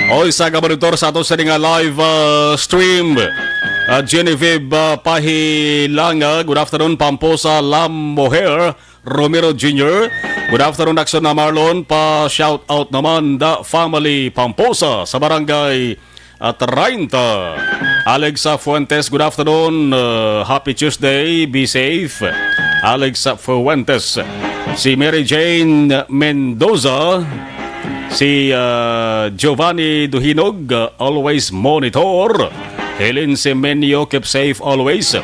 O sa ka monitor sa ato sa nga live, uh, stream, uh, Genevieve, uh, Pahilanga. Good afternoon, Pamposa Lam Moher Romero Junior. Good afternoon, Action na Marlon. Pa shout out naman the family Pamposa sa barangay at treinta. Alexa Fuentes, good afternoon. Uh, happy Tuesday. Be safe. Alexa Fuentes. Si Mary Jane Mendoza. Si, uh, Giovanni Duhinog, uh, always monitor. Helen Semenyo, keep safe always.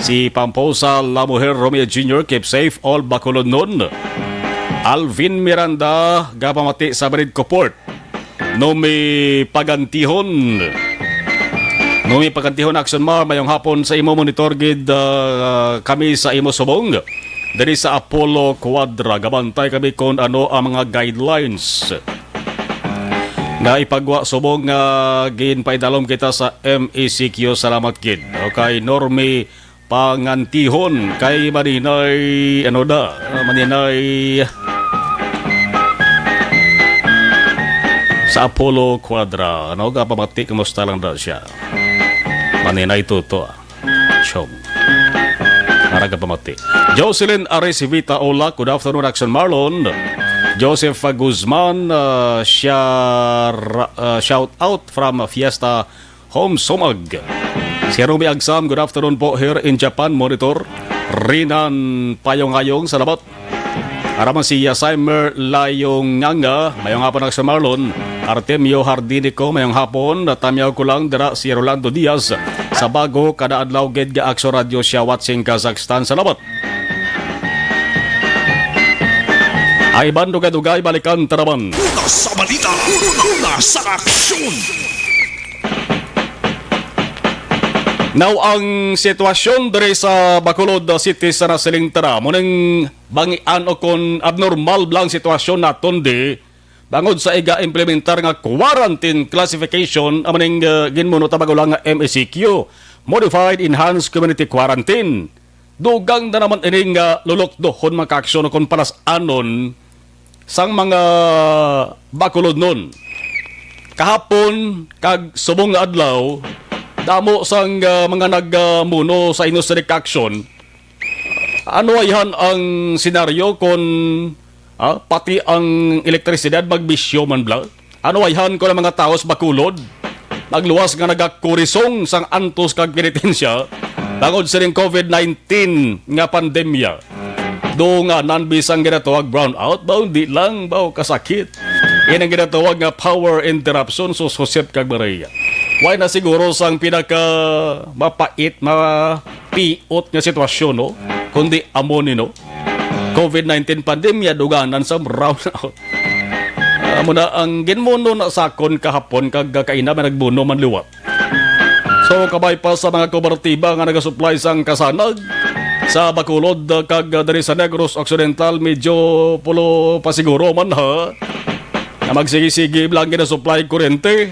Si Pamposa La Mujer Romeo Junior, keep safe all Bacolod nun. Alvin Miranda, gapamati sa Benedco Port. Nomi Pagantihon. Nomi Pagantihon, Action Mar, mayong hapon sa imo. Monitor gid, ah, kami sa imo subong. Diri sa Apollo Cuadra, gabantay kami kung ano ang mga guidelines na ipagwa subong nga ginpaidalom kita sa M E C Q. Salamat gid. Okay, Normi pangantihon kay Maninay, ano da, ah, Maninay sa Apollo Quadra. Ano ka pamati, kumusta lang daw siya? Maninay Tuto, ah. Chong. Para ka pamati. Jocelyn Ares Vita Olak, good afternoon, Action Marlon. Joseph Guzman, ah, siya, ah, shout out from Fiesta Home Somag. Si Ruby Agsam, good afternoon po here in Japan, monitor. Rinan Payong-ayong, salamat. Araman si Yasimer Layong Nganga, mayong hapon, Action Marlon. Artemio Hardinico, mayong hapon. Natamyaw ko lang dira si Rolando Diaz sa bago kada adlaw gid nga Action Radio siya watching Kazakhstan. Salamat. Ay, ban, dugay-dugay, balikan ta naman. Una sa balita, una sa aksyon. Now, ang sitwasyon diri sa Bacolod City sa nasiling tara, mo ning bangian o kon abnormal bala ang sitwasyon naton di, bangod sa iga-implementar nga quarantine classification, amo ning, uh, ginmuno ta bago lang nga M E C Q, Modified Enhanced Community Quarantine. Dugang na naman ini nga lulukdohon, mga kaaksyon, o kon palas-anon sang mga Bacolodnon. Kahapon kag subong nga adlaw, damo sang, ah, mga nagmuno sa inyo sa aksyon. Ano ayhan ang senaryo kon, ah, pati ang elektrisidad magbisyo man bala? Ano ayhan kon ang mga tawo sa Bacolod nagluwas nga nagakurisong sang antos kag penitensya tungod sining COVID nineteen nga pandemya? Dunganan bisan ginatawag brownout, baw, hindi lang, baw, kasakit. Yan ang ginatawag nga power interruption sa Josep kag Maria. Why na siguro sang pinaka mapait, mapiot nga sitwasyon, no? Kundi amo ni, no? COVID nineteen pandemya, dunganan sa brownout. Amo na ang ginmuno na sa akon kahapon kag kaina may nagmuno man liwat. So, kabay pa sa mga kooperatiba nga nagasupply sang kasanag sa Bacolod kag diri sa Negros Occidental, medyo pulo pa siguro man, ha, na magsigi-sige lang ginasupply kuryente.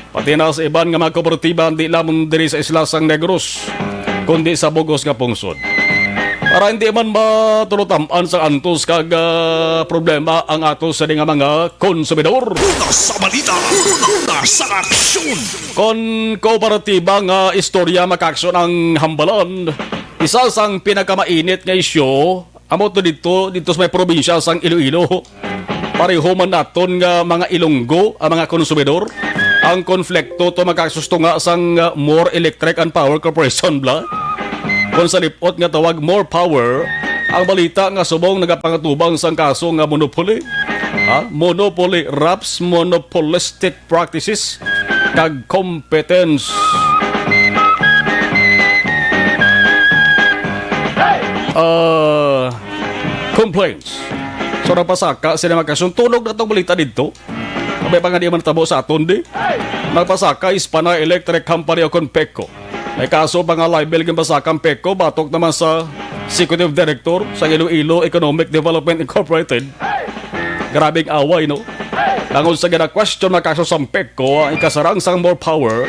Pati na sa iban nga mga kooperatiba, hindi lamang diri sa isla sang Negros, kundi sa bug-os nga pungsod. Para hindi man matulotam-an sa antos kag, ah, problema ang ato sa nga mga konsumidor. Una sa balita, una sa aksyon. Kon kooperatiba nga istorya, mga kaaksyon, ang hambalan, isa sang pinakamainit nga isyu amo to dito, dito sa may probinsya sang Iloilo. Pareho man naton nga mga Ilonggo ang mga konsumidor. Ang konflikto to, mga kaaksyon, nga sang, uh, More Electric and Power Corporation bala. Kung sa lipot nga tawag More Power, ang balita nga subong nagapangatubang sang kaso nga monopoly. Ha? Monopoly wraps monopolistic practices kag competence, uh, complaints. So, nagpasaka sila, mga kaaksyon, tunog na tong balita dito. Kabay pa nga di man tabo sa aton di. Nagpasaka is Panay Electric Company o kon PECO. May kaso pa nga libel ginpasaka ang PECO batok naman sa Executive Director sa Iloilo Economic Development Incorporated. Grabing away, no? Tungod sa gina-question na kaso sa PECO ang ikasarang sang More Power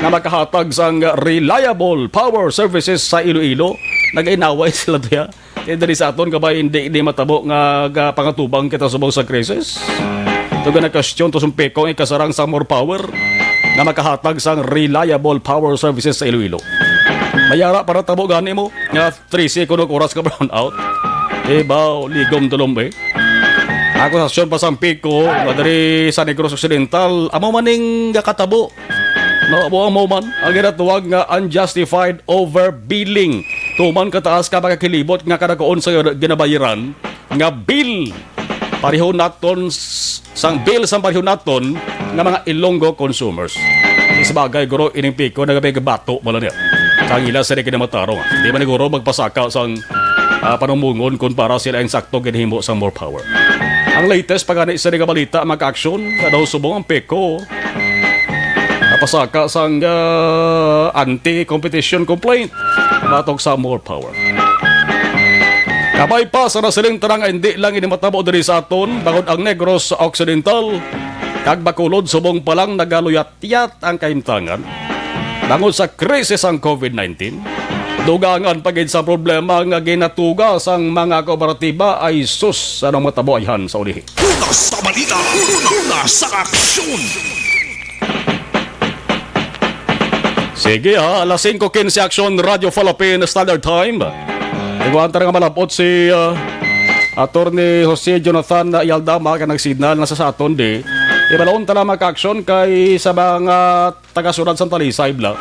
nga makahatag sang reliable power services sa Iloilo, nag-inaway sila diya. Kay diri sa aton, kabay, hindi, hindi matabo nga ga-, pangatubang kita subong sa krisis. Ito gina-question to sang PECO ang ikasarang sang More Power nga makahatag sang reliable power services sa Iloilo. Mayara para tabo gani mo nga trese kuno ka oras ka brownout. Eh, baw, ligom tulom, eh. Akusasyon pa sang PECO nga diri sa Negros Occidental, amo man ning gakatabo. No, amo, amo man ang ginatawag nga unjustified overbilling. Tuman kataas ka makakilibot nga kadakuon sa ginabayaran nga bill. Pareho naton s-, sang bill sang pareho naton nga mga Ilonggo consumers. Sa bagay, guro, ining PECO nagabigabato mo lang niya. Sa ila sa di kinamatarong. Di man guro magpasaka sang, ah, panumbongon kung para sila ang sakto ginhimo sang More Power. Ang latest pa gani sa di nga balita, mga kaaksyon, nga daw subong ang PECO napasaka sang, ah, anti-competition complaint batok sa More Power. Kabay pa sa nasiling tara nga hindi lang ini matabo diri sa aton, bangod ang Negros Occidental kag Bacolod subong pa lang nagaluyat-yat ang kahimtangan bangod sa krisis ang COVID nineteen. Dugangan pa gid sa problema nga ginatuga sang mga kooperatiba ay sus, anong matabo ayhan sa ulihi. Una sa balita, una sa aksyon. Sige ha, alas singko quince Aksyon, Radyo Philippine Standard Time. Iguan ta nga malabot si ah, Attorney Jose Jonathan Yaldama ka nagsignal na sa, sa aton di. Ibalaon ta lang mga ka-aksyon kay sa mga taga-syudad sang Talisay, bla.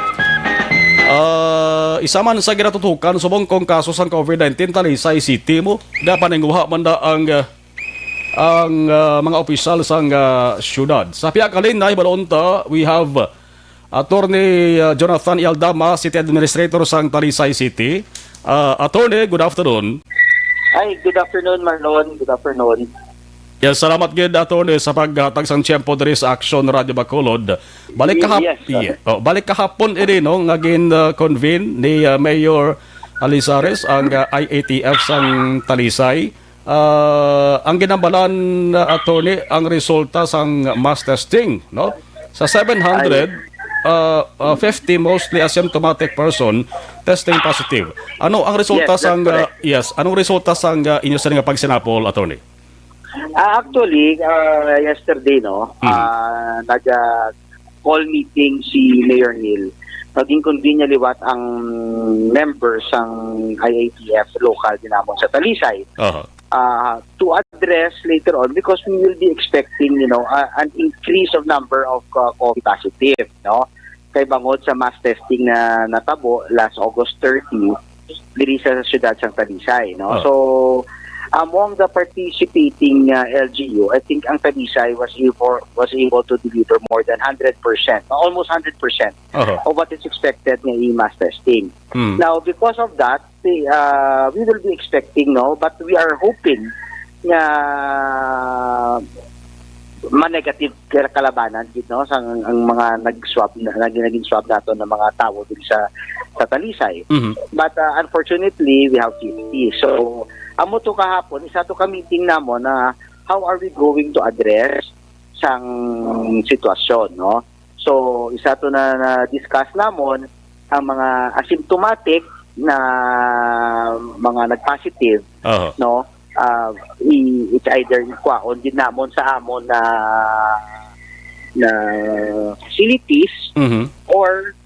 Ah, isa man sa ginatutukan subong kong kaso sang COVID nineteen, Talisay City mo. Dapat nanguha man da ang, ah, ang, ah, mga opisyal sang, ah, syudad. Sa pihak halin na hibalon ta, we have, ah, Attorney, ah, Jonathan Yaldama, City Administrator sang Talisay City. Ah, Attorney, good afternoon. Ay, good afternoon, Marlon. Good afternoon. Yes, salamat gid, Attorney, sa paghatag sang tiyempo diri sa Aksyon Radio Bacolod. Balik kahap Yes, sir. Yeah. Oh, balik kahapon ini, no, nga gin-convene ni uh, Mayor Alizares ang uh, I A T F sang Talisay. Uh, ang ginambalan, uh, Attorney, ang resulta sang mass testing, no? Sa seven hundred, uh, uh, fifty mostly asymptomatic person testing positive. Ano ang resulta Yes, that's sang uh, correct. Yes, anong resulta sang uh, inyo sini nga pagsinapol, Attorney? Ah, actually, ah, yesterday, no, Mhm. ah, nag ah, call meeting si Mayor Neil. Naging convene niya liwat ang members sang I A T F local din namon sa Talisay. Aha. Ah, to address later on because we will be expecting, you know, uh, an increase of number of uh, COVID positive, no? Kay bangod sa mass testing na natabo last August thirty diri sa siyudad sang Talisay, no? Ah. So, among the participating uh, L G U, I think ang Talisay was able was able to deliver more than hundred percent, almost hundred percent Aha. of what is expected nga i-mass testing. Hmm. Now, because of that, the, uh, we will be expecting, no, but we are hoping nga ma-negative ka- kalabanan gid, no, sa ang, ang mga nag-swab na naging, naging swab nato ng mga tawo diri sa sa Talisay. Mhm. But uh, unfortunately, we have fifty. So, amo to kahapon, isa to ka meeting namon na how are we going to address sang sitwasyon, no? So, isa to na na-discuss namon ang mga asymptomatic na mga nag-positive, Aha. no? Ah, i- it's either kwaon din namon sa amon na na facilities Mhm. or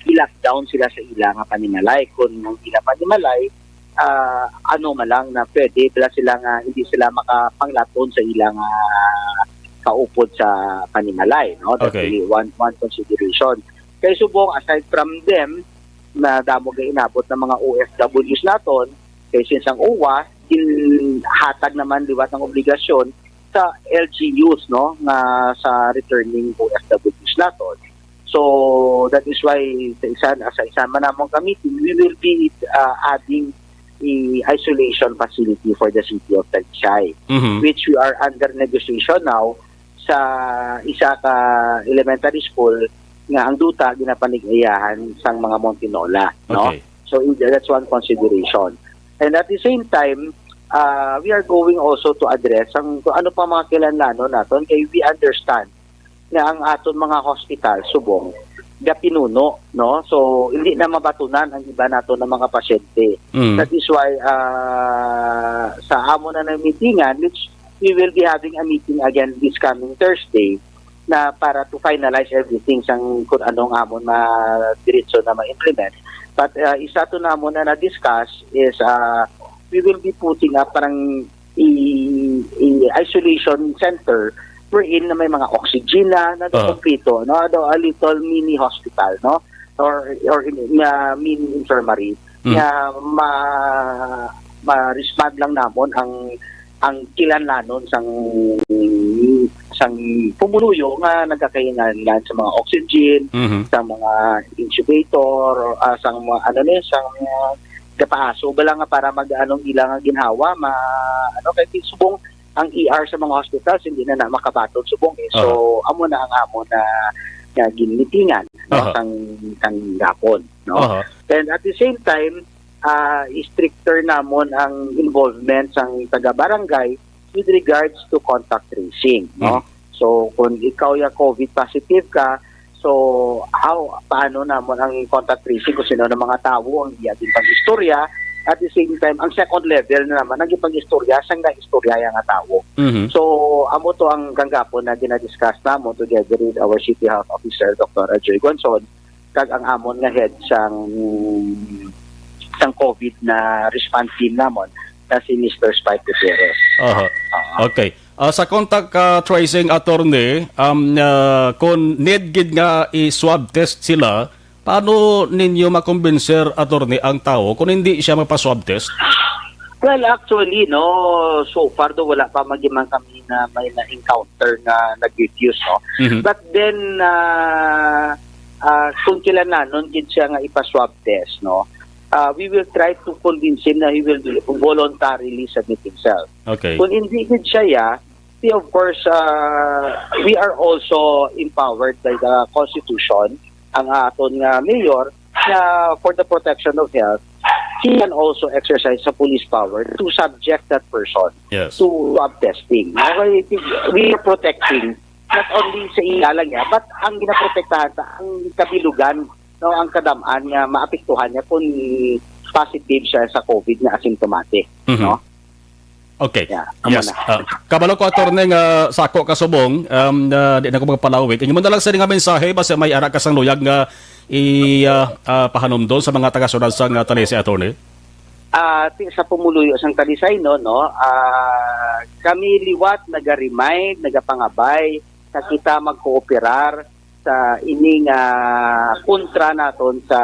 i-lockdown sila sa ila nga panimalay. Kung ang ila panimalay, ah, ano man lang na pwede pala sila nga hindi sila makapanglaton sa ila nga kaupod sa panimalay, no? That's Okay. Really one one consideration. Kay subong, aside from them, na damo nga inabot ng mga O F Ws naton, kay since ang OWWA, ginhatag naman liwat ng obligasyon sa L G Us, no, nga sa returning O F Ws naton. So, that is why sa isa, sa isa man namong ka meeting, we will be uh, adding a isolation facility for the city of Talisay, Mhm. which we are under negotiation now sa isa ka elementary school nga ang duta ginapanig-ayahan sang mga Montinola, no? Okay. So in, that's one consideration. And at the same time, uh, we are going also to address ang kung ano pa mga kinahanglanon naton kay we understand nga ang aton mga hospital subong gapinuno, no? So hindi na mabatunan ang iba nato ng mga pasyente. Mm. That is why uh, sa amo na ng meetingan, which we will be having a meeting again this coming Thursday na para to finalize everything sang kung anong amon madiretso na ma-implement. But uh, isa to namon na na-discuss is uh, we will be putting up parang i, i isolation center wherein na may mga oxygen na nagkumpleto, no? Although a little mini hospital, no? Or or in, uh, mini infirmary Mm. na ma ma-respond lang namon ang ang kinahanglanon sang sang pumuluyo nga nagakahinganlan sa mga oxygen, Mhm. sa mga incubator, ah, sa mga ano ni, sa mga kapaaso bala nga para mag-anong ila nga ginhawa ma ano kay subong ang E R sa mga hospitals hindi na, na makabaton subong eh. So amo na ang amo na nga ginmitingan, no, Aha. sang sang gapon, no. Aha. And at the same time, ah, stricter namon ang involvement sang taga barangay with regards to contact tracing, no. Mm. So kung ikaw ya COVID positive ka, So, how, paano namon ang contact tracing kung sino ang mga tawo ang iya ginpag-istorya? At the same time, ang second level na naman, ang ipag-istorya sa nga istorya nga tawo. Mhm. So, amo to ang ganggapo na ginadiscuss namo together with our City Health Officer, Doctor Ajoy Gonson, kag ang amon nga head sang, sang COVID na response team namon, na si Mister Spike Gutierrez. Aha. Ah. Okay. Ah, sa contact, ah, tracing, attorney, um, ah, kung need gid nga i-swab test sila, paano ninyo makumbinser, attorney, ang tawo kung hindi siya mapa-swab test? Well, actually, no, so far do wala pa man gid man kami na may na-encounter nga nag-refuse, no. Mhm. But then, ah, ah, kung kinahanglanon gid siya nga ipa-swab test, no, ah, we will try to convince him na he will voluntarily submit himself. Okay. Kung hindi gid siya, ya, we, of course, ah, we are also empowered by the Constitution, ang aton nga mayor, na for the protection of health, he can also exercise sa police power to subject that person, yes, to swab testing. Okay, we are protecting not only sa iya lang, ya, but ang ginaprotektahan sa ang kabilugan, no, ang kadam-an nga maapektuhan niya kung positive siya sa COVID nga asymptomatic, mhm, no? Okay. Yeah, amo. Yes na. Ah, kabalo ko, attorney, nga sa ako kasubong, um, na di na ko magpalawig. Inyo mo na lang sini nga mensahe, basi may ara ka sang luyag nga i, ah, ah, pahanumdom sa mga taga-syudad sang, ah, Talisay, attorney? Ah, ti-, sa pumuluyo sang Talisay, no, no, ah, kami liwat naga-remind, nagapangabay sa kita magkooperar sa ining, ah, kontra naton sa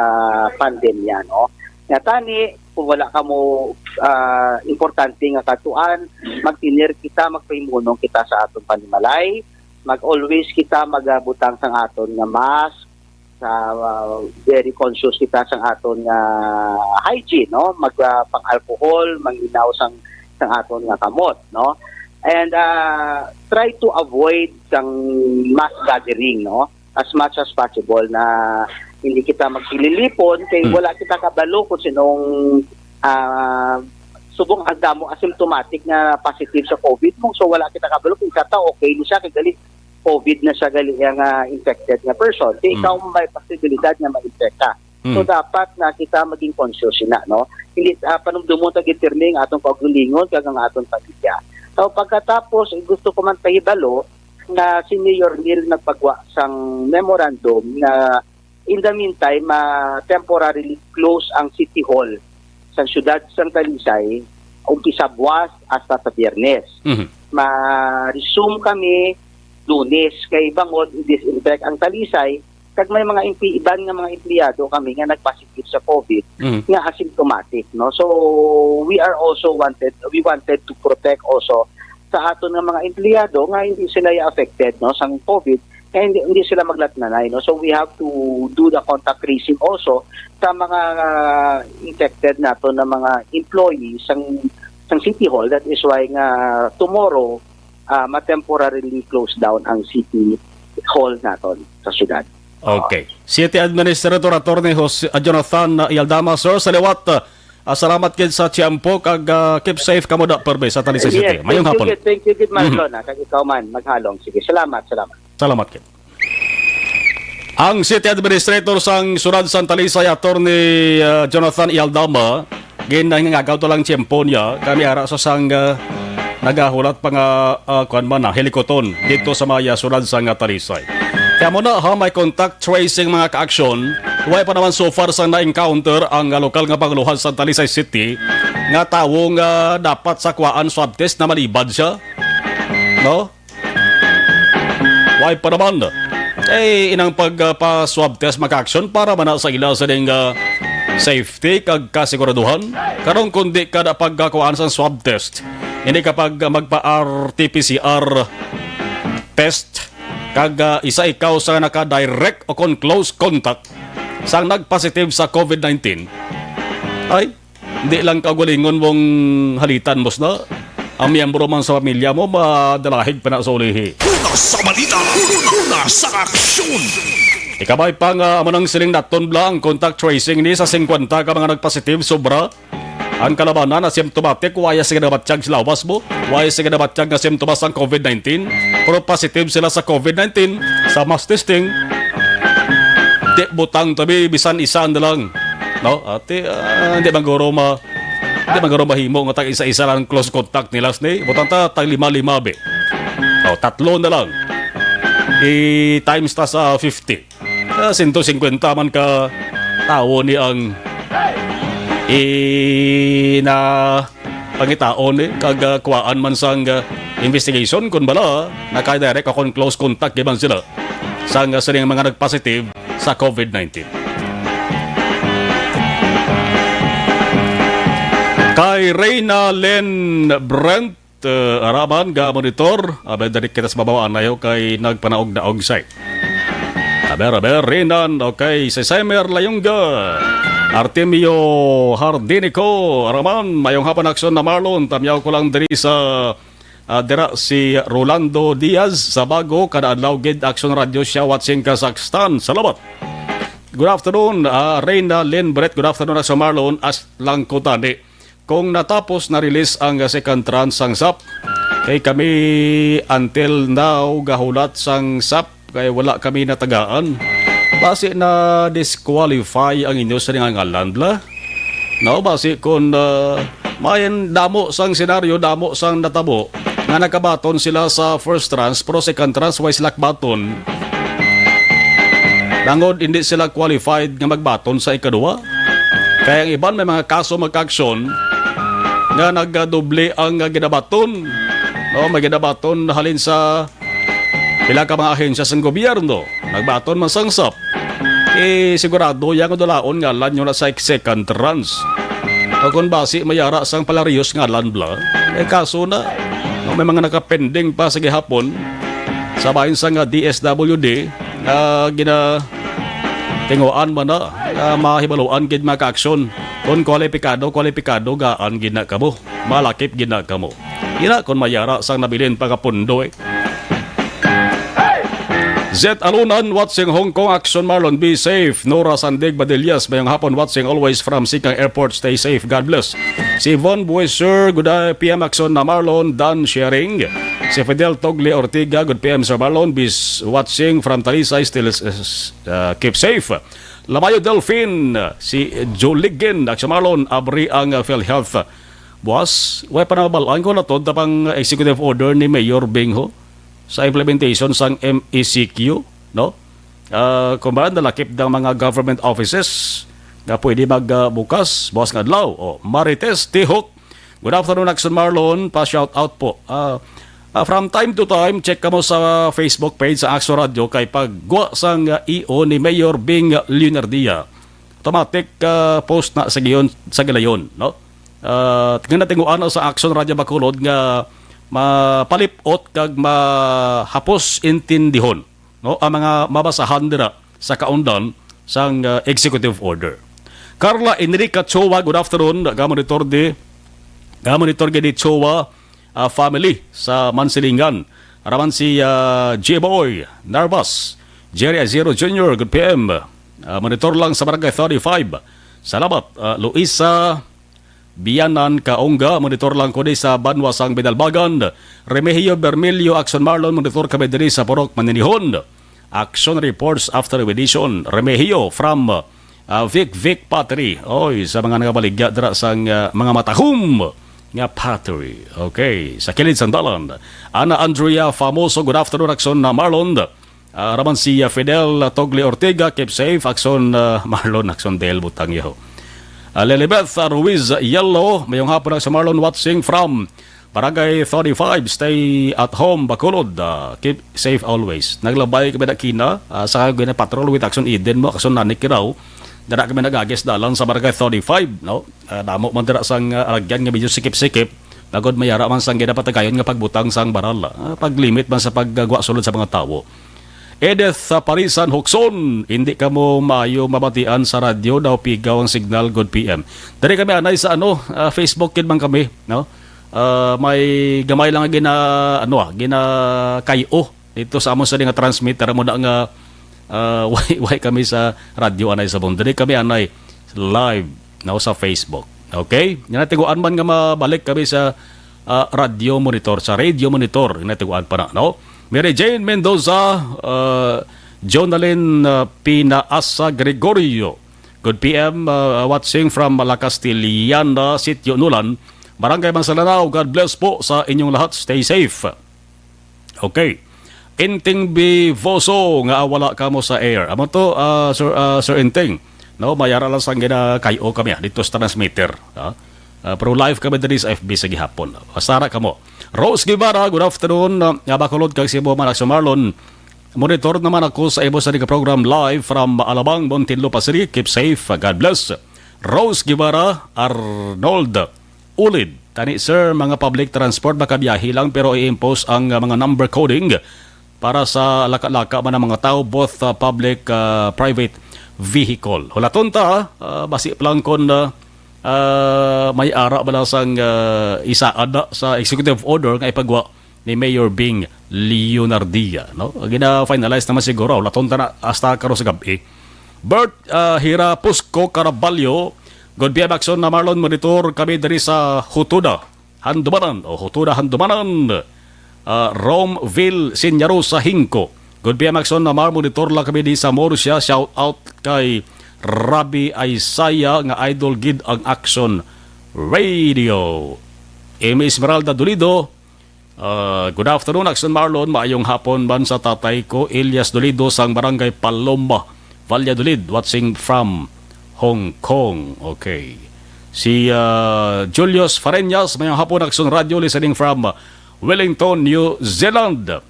pandemya, no. Nga tani, kung wala kamo, ah, importante nga katuan, magtinir kita, magpahimunong kita sa aton panimalay, mag-always kita magabutang sang aton nga mask, sa, ah, very conscious kita sang aton nga hygiene, no? Mag, ah, pang-alcohol, manginaw sang, sang aton nga kamot, no? And, ah, try to avoid sang mass gathering, no? As much as possible na hindi kita magsililipon kay, hmm, wala kita kabalo kung sinong, ah, subong ang damo asymptomatic nga positive sa COVID mo. So, wala kita kabalo kung kata okay ni siya, kay gali COVID na siya gali nga infected nga person. Kay, mm, ikaw may posibilidad nga ma-infect ka. So, mm, dapat na kita maging conscious na, no? Hindi, ah, panumdumon ta gid pirmi ang atong kaugalingon kag ang atong pamilya. So, pagkatapos, eh, gusto ko man pahibalo nga si Mayor Neil nagpagwa sang memorandum nga in the meantime, ma-temporarily close ang City Hall sa siyudad sang Talisay, umpisa buwas hasta sa Biyernes. Mhm. Ma-resume kami Lunes kay bangod i-disinfect ang Talisay, kag may mga emple-, iban nga mga empleyado kami nga nagpositive sa COVID, mhm, nga asymptomatic, no? So, we are also wanted, we wanted to protect also sa aton nga mga empleyado nga hindi sila affected, no, sang COVID, nga hindi, hindi sila maglatnanay, no? So, we have to do the contact tracing also sa mga, ah, infected naton na mga employees sang, sang City Hall. That is why nga tomorrow, ah, ma-temporarily close down ang City Hall naton sa syudad. Okay. City Administrator Attorney Jose, ah, Jonathan, ah, Ialdama, sir, sa liwat, ah, salamat gid sa tiyempo kag, ah, keep safe kamo da, permi sa Talisay City. Yes, mayong hapon. Yes, thank you gid, mhm, Marlon, ah, kag ikaw man, maghalong. Sige, salamat, salamat. Salamat gid. Ang City Administrator sang Siyudad sang Talisay, Attorney, ah, Jonathan Ialdama, ginangagaw to lang tiyempo niya, kami ara sa sang, ah, nagahulat pa nga, ah, kuwan man, ah, hilikoton dito sa may, ah, siyudad sang, ah, Talisay. Kaya mo na, ha, may contact tracing mga ka-aksyon, way pa naman so far sang na-encounter ang, ah, lokal nga panguluhan sa Talisay City nga tawo nga dapat sa kuwaan swab test na malibad siya. No? Way pa naman. Eh, inang pag, ah, pa-swab test mga ka-aksyon para man na sa ila sa ding, ah, safety kag kasiguraduhan. Karong kundi kada pagkakuhaan sa swab test, hindi kapag, ah, magpa-R T P C R test, kag, ah, isa ikaw sa naka-direct o kon close contact sang nag-positive sa COVID nineteen, ay, di lang kaugalingon mong halitan, boss, na ang miyembro man sa pamilya mo madalahig pa na sa ulihi. Una sa balita, una sa aksyon. Ikabay pa nga amo nang siling naton bla ang contact tracing ni sa singkwenta ka mga nagpositive sobra. Ang kalabanan na symptomatic, waya sila nabatyag sa lawas mo, waya sila nabatyag nga symptoms ang COVID nineteen, pero positive sila sa COVID nineteen sa mass testing. Di butang tabi, bisan isa na lang. No? Ate, ah, hindi man guro ma-, hindi man guro mahimo nga tag isa-isa lang close contact nila, sni. Butang ta, tag lima-lima, be. O, tatlo na lang. I-times ta sa fifty. Ah, sento singkwenta man ka tawo ni ang ina pangitaon ni kag, ah, kuwaan man sang, ah, investigation kun bala naka-direct o kon close contact giban sila sang, ah, sining mga nagpositive sa covid nineteen. Kay Reyna Len Brent, uh, Araman nga monitor, abay, dali kita sa babaw, anayo kay nagpanaog-naog say. Aber, aber, Renan, okay, si Semer Layunga, Artemio Hardinico, Araman, mayong hapon, Aksyon na Marlon, tamyaw ko lang diri sa, ah, dira si Rolando Diaz sa Bago, kada adlaw gid, Aksyon Radio siya, watching Kazakhstan. Salamat. Good afternoon, ah, Reyna Lynn Brett. Good afternoon, Aksyon Marlon. As lang ko tani. Kung natapos na release ang second tranche sang sap, kay kami until now gahulat sang sap kay wala kami natagaan. Basi na disqualify ang inyo sa nga ngalan, bla? No, basi kung, ah, may damo sang senaryo, damo sang natabo nga nakabaton sila sa first tranche, pero second tranche, way sila baton. Tangod hindi sila qualified nga magbaton sa ikaduha. Kaya ang iban may mga kaso magka-aksyon nga nagadoble ang, ah, ginabaton. No, may ginabaton halin sa pila ka mga ahensya sang gobyerno. Nagbaton man sang sap. Eh, sigurado yang dulaon nga lang yun sa second tranche. O kung basi mayara sang palariyos nga lang bla, may kaso na. No, may mga nakapending pa sa gihapon sa bahin sa nga D S W D nga gina tinguan man na nga mahibaluan gid mga kaaksyon. Kung kwalipikado, kwalipikado gaan gid na kamo. Malakip gid na kamo. Ina kon mayara sang nabilin pa nga pundo, eh. Zet Alunan, watching Hong Kong, Action Marlon, be safe. Nora Sandig Badillas, mayong hapon, watching always from Sikang Airport, stay safe, God bless. Si Von Bueser, good day, P M Action na Marlon, Dan Sharing. Si Fidel Togli Ortiga, good P M Sir Marlon, be s-, watching from Talisay, still, uh, keep safe. Lamayo Delfin, si Joligin, Action Marlon, abri ang, uh, PhilHealth. Buwas, way pa namabalaan ko na to, tapang executive order ni Mayor Bingho sa implementation sang M E C Q, no? Ah, kung ba nalakip ng mga government offices nga pwede magbukas bukas nga adlaw. O, Marites Tihok, good afternoon, Action Marlon. Pa-shout out po. Ah, ah, from time to time, check kamo sa Facebook page sa Action Radio kay pagwa sang, ah, E O ni Mayor Bing Leonardia. Automatic, ah, post na sa giyon, sa gilayon, no? Ah, nga natinguan sa Action Radio Bacolod nga mapalipot kag mahapos intindihon, no, ang mga mabasahan dira sa kaundan sang, ah, executive order. Carla Enrica Choa, good afternoon. Ga monitor di, ga monitor gid di Choa, ah, family sa Mansilingan. Araman si, ah, J-Boy Narvas, Jerry Azero Junior, good P M. Ah, monitor lang sa Barangay thirty-five. Salamat, ah, Luisa Bianan Kaongga, monitor lang ko di sa banwa sang Binalbagan. Remigio Bermilio, Action Marlon, monitor kami diri sa Purok Maninihon. Action reports after edition. Remigio from, ah, Vic Vic Pottery. Oy, sa mga nagabaligya dira sang, ah, mga matahom nga pottery. Okay, sa kilid sang dalan. Ana Andrea Famoso, good afternoon, Action na Marlon. Ah, raman si, ah, Fidel, ah, Togli Ortega, keep safe, Action, ah, Marlon, Action Del, butang yo. Ah, Lilibeth, ah, Ruiz Yellow, mayong hapon, Action Marlon, watching from Barangay thirty-five, stay at home, Bacolod, ah, keep safe always. Naglabay kami na kina, ah, sa kami na patrol with Action Eden mo, Action Nanik Kiraw. Dara kami nagagis dalan sa Barangay thirty-five, no? Ah, damo man dira sang, ah, alagyan nga medyo sikip-sikip. Bagod mayara man sang ginapatagayon nga pagbutang sang baral, ah, paglimit man sa paggwa sulod sa mga tawo. Edith, ah, Parisan, Hukson, hindi ka mo maayo mabatian sa radyo daw, pigaw ang signal, good P M. Diri kami anay sa, ano, ah, Facebook gid man kami, no? Ah, may gamay lang nga gina-, ano, ah, ginakayo dito sa amon sa nga transmitter mo na nga, ah, way, way kami sa radyo anay sa bong. Diri kami anay live, no, sa Facebook. Okay? Nga natiguan man nga mabalik kami sa, ah, radio monitor, sa radio monitor, nga natiguan pa na, no? Mary Jane Mendoza, ah, Jonalyn, uh, Pinaasa Gregorio. Good P M, uh, watching from La Castellana, Sitio Nulan, Barangay Mansalanao. God bless po sa inyong lahat. Stay safe. Okay. Inting Bivoso nga wala kamo sa air. Amo to, uh, Sir, uh, Sir Inting. No, mayara lang sang ginakayo kami, ah, dito sa transmitter. Ah. Uh, pero live kami diri sa F B sa gihapon. Basta ra kamo. Rose Guevara, good afternoon. Uh, nga Bacolod kag Cebu man, Action Marlon. Monitor naman ako sa imo sa program live from Alabang, Muntinlupa City. Keep safe. God bless. Rose Guevara, Arnold Ulid. Tani, sir, mga public transport, makabiyahe lang pero i-impose ang, uh, mga number coding para sa laka-laka man ang mga tao, both, uh, public, uh, private vehicle. Hulaton ta, uh, basi pa lang kung, uh, uh, may ara ba lang sang, uh, isaad na sa executive order nga ipagwa ni Mayor Bing Leonardia, no? Gina-finalize naman siguro, hulaton ta na hasta karon sa gab-i. Bert, ah, Hira Pusco Caraballo, good P M Action na Marlon, monitor kami diri sa Hutuda, Handumanan, o Hutuda, Handumanan. Ah, Romville Sinyaro sa Hingko. Good P M Action na Mar, monitor lang kami di sa Murcia. Shout out kay Rabbi Isaiah nga idol gid ang Action Radio. Amy Esmeralda Dolido, ah, good afternoon, Action Marlon. Maayong hapon man sa tatay ko, Elias Dolido, sang Barangay Paloma, Valladolid, watching from Hong Kong. Okay. Si, ah, Julius Fareñas, maayong hapon, Action Radio, listening from Wellington, New Zealand.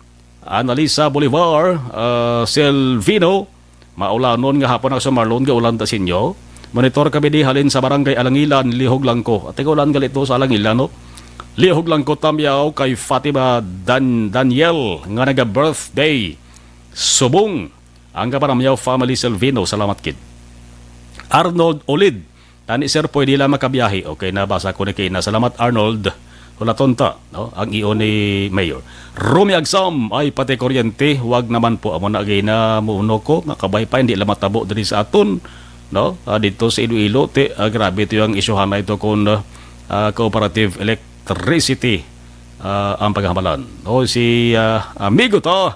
Annalisa Bolivar, ah, Silvino, maulanon nga hapon, Action Marlon, gaulan ta sinyo. Monitor kami di halin sa Barangay Alangilan, lihog lang ko. Ate, gaulan gali to sa Alangilan, no? Lihog lang ko, tamyaw kay Fatima Dan-, Daniel nga naga-birthday. Subong ang Kaparamyaw family, Silvino, salamat kid. Arnold Olid, tani, sir, pwede lang makabiyahe. Okay, nabasa ko ni kina. Salamat, Arnold. Hulaton ta, no, ang iyo ni Mayor. Rumi Agsam, ay pati kuryente, wag naman po. Amo na gina muno ko, nga kabay pa, hindi lang matabo diri sa aton, no? Ah, dito sa Iloilo, ti, ah, grabe to yung isyuhan na ito kung, ah, cooperative electricity, ah, ang paghamalan. O, si, ah, amigo to,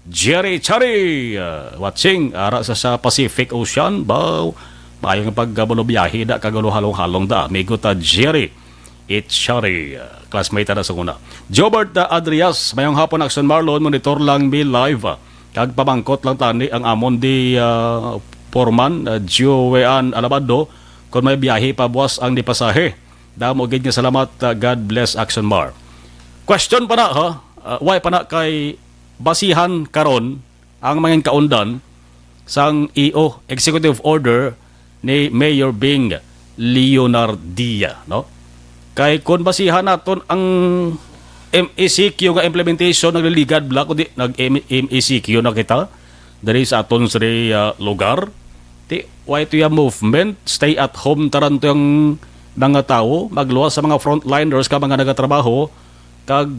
Jerry Chari, uh, watching, ara sa, sa Pacific Ocean, baw, maayong pagkabulo biyahe da, kag halong-halong da, amigo ta Jerry Ichari, uh, classmate na sa una. Jobert, uh, Adrias, mayong hapon, Action Marlon, monitor lang mi live, uh, kag pamangkot lang tani ang amon di, uh, Foreman, uh, Joean Alabado, kung may biyahe pa buwas ang di pasahe. Damo gid nga salamat, uh, God bless Action Mar. Question pa na, ha? Uh, why pa na kay basihan karon ang mga kaundan sang E O, executive order ni Mayor Bing Leonardia, no? Kay kun basihan naton ang M E C Q nga implementation, nagliligad bala, kundi nag-, M-, M E C Q na kita diri sa aton sini, ah, lugar. Ti, why to yung movement? Stay at home taran to yung mga tawo, magluwas sa mga frontliners ka mga nagatrabaho, kag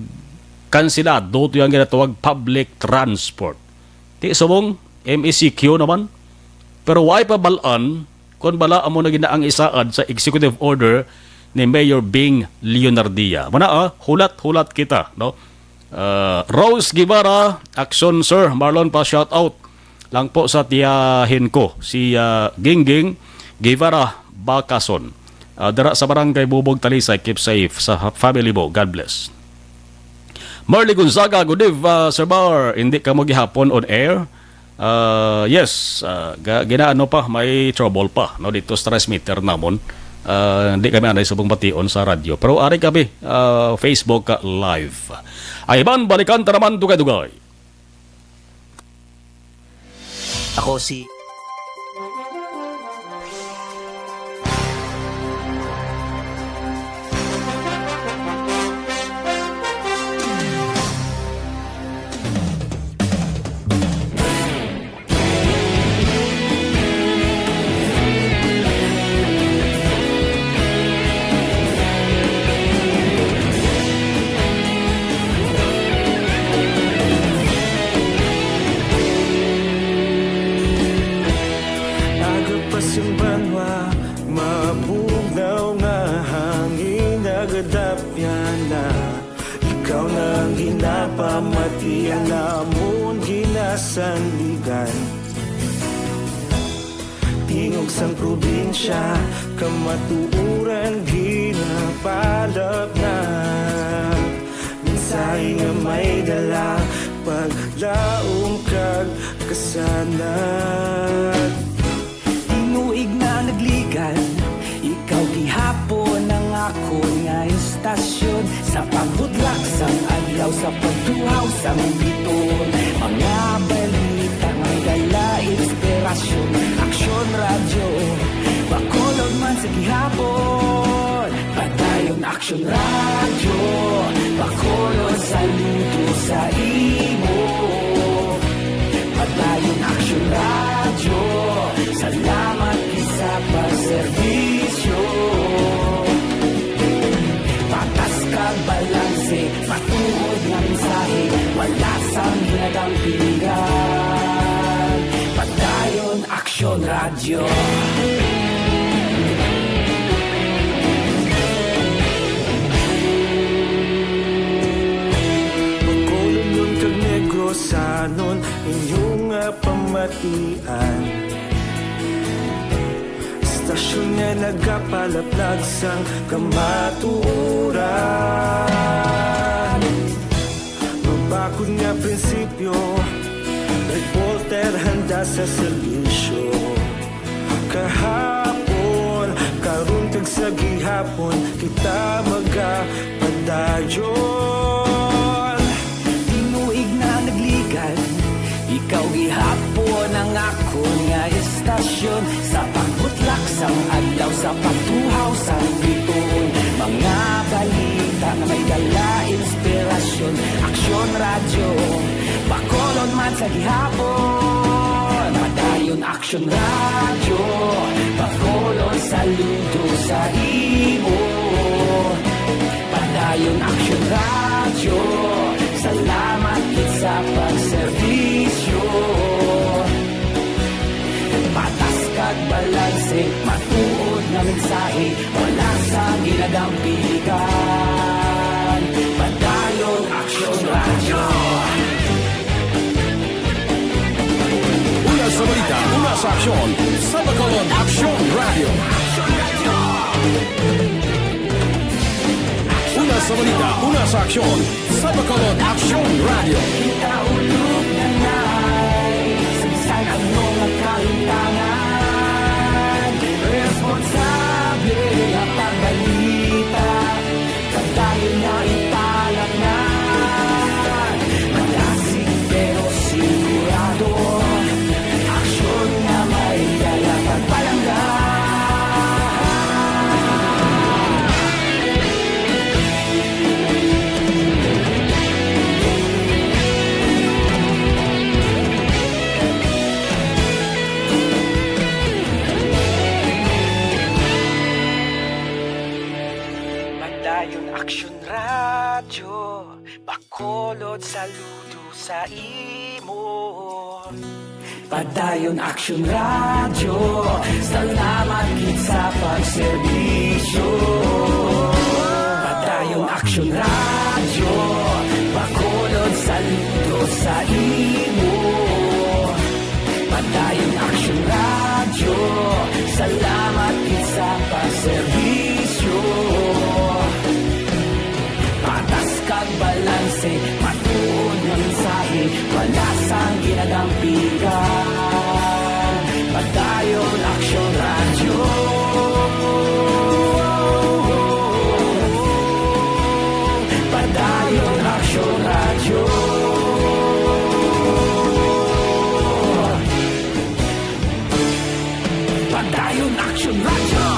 kansilado to yung ginatawag public transport. Ti subong, M E C Q naman. Pero why pa balaan kung bala amo na gina ang isaad sa executive order ni Mayor Bing Leonardia? Muna, ah, hulat-hulat kita, no? Ah, Rose Guevara, action, sir. Marlon, pa shout out lang po sa tiyahin ko, si, ah, Gingging Guevara Bacason. Ah, dira sa Barangay Bubog, Talisay, keep safe sa ha-, family mo. God bless. Marley Gonzaga, good eve, ah, Sir Mar. Hindi ka mo gihapon on air? Ah, yes, ah, ga-, ginaano pa, may trouble pa, no, dito sa transmitter namon. Ah, hindi kami anay subong bation sa radyo. Pero ari kami, ah, Facebook, ah, Live. Ay, man, balikan ta naman, dugay-dugay. Ako si Aga pa sing banwa, mabugnaw nga hangin, nagadapyan na. Ikaw na ang ginapamati, ang amon gina- sandigan. Tingog sang probinsya, kamatuoran ginapalapnap. Mensahe nga may dala, paglaom kag kasanag. Tinuig na nagligan, ikaw gihapon ang akon nga istasyon. Sa pagbutlak sang adlaw, sa pagtuhaw sang bituon, mga balita nga may dala inspirasyon. Aksyon Radyo, Bacolod man sa gihapon. Padayon Aksyon Radyo, Bacolod, saludo sa imo. Padayon Aksyon Radyo, salamat gid sa pagserbisyo. Patas kag balanse, matuod nga mensahe, wala sang ginadampigan. Padayon Aksyon Radyo. Bacolodnon kag Negrosanon, inyo nga pamatian. Istasyon nga nagapalaplag sang kamatuoran. Mabakod nga prinsipyo, reporter handa sa serbisyo. Kahapon, karon kag sa gihapon, kita magapadayon. Tinuig na nagligan, ikaw gihapon ang akon nga istasyon. Sa pagbutlak sang adlaw, sa pagtuhaw sang bituon, mga balita nga may dala inspirasyon. Aksyon Radyo, Bacolod man sa gihapon. Padayon Aksyon Radyo, Bacolod, saludo sa imo. Padayon Aksyon Radyo, salamat gid sa pagserbisyo. Patas kag balanse, matuod nga mensahe, wala sang ginadampigan. Padayon Aksyon Radyo. Una sa balita, una sa aksyon, sa Bacolod Aksyon Radyo. Una sa balita, una sa aksyon, sa Bacolod Aksyon Radyo. Kita ulog na nai, sa bisan ano nga kahimtangan, responsable nga pagbalita. Padayon nga ipalapngan, malasig pero sigurado, aksyon nga may dala pagpalangga. Padayon Aksyon Radyo, Bacolod, saludo sa imo. Padayon Aksyon Radyo, salamat gid sa pagserbisyo. Padayon Aksyon Radyo, Bacolod, saludo sa imo. Padayon Aksyon Radyo, salamat gid sa pagserbisyo. Patas kag balanse, matuod nga mensahe, wala sang ginadampigan. Padayon Aksyon Radyo. Padayon Aksyon Radyo. Padayon Aksyon Radyo.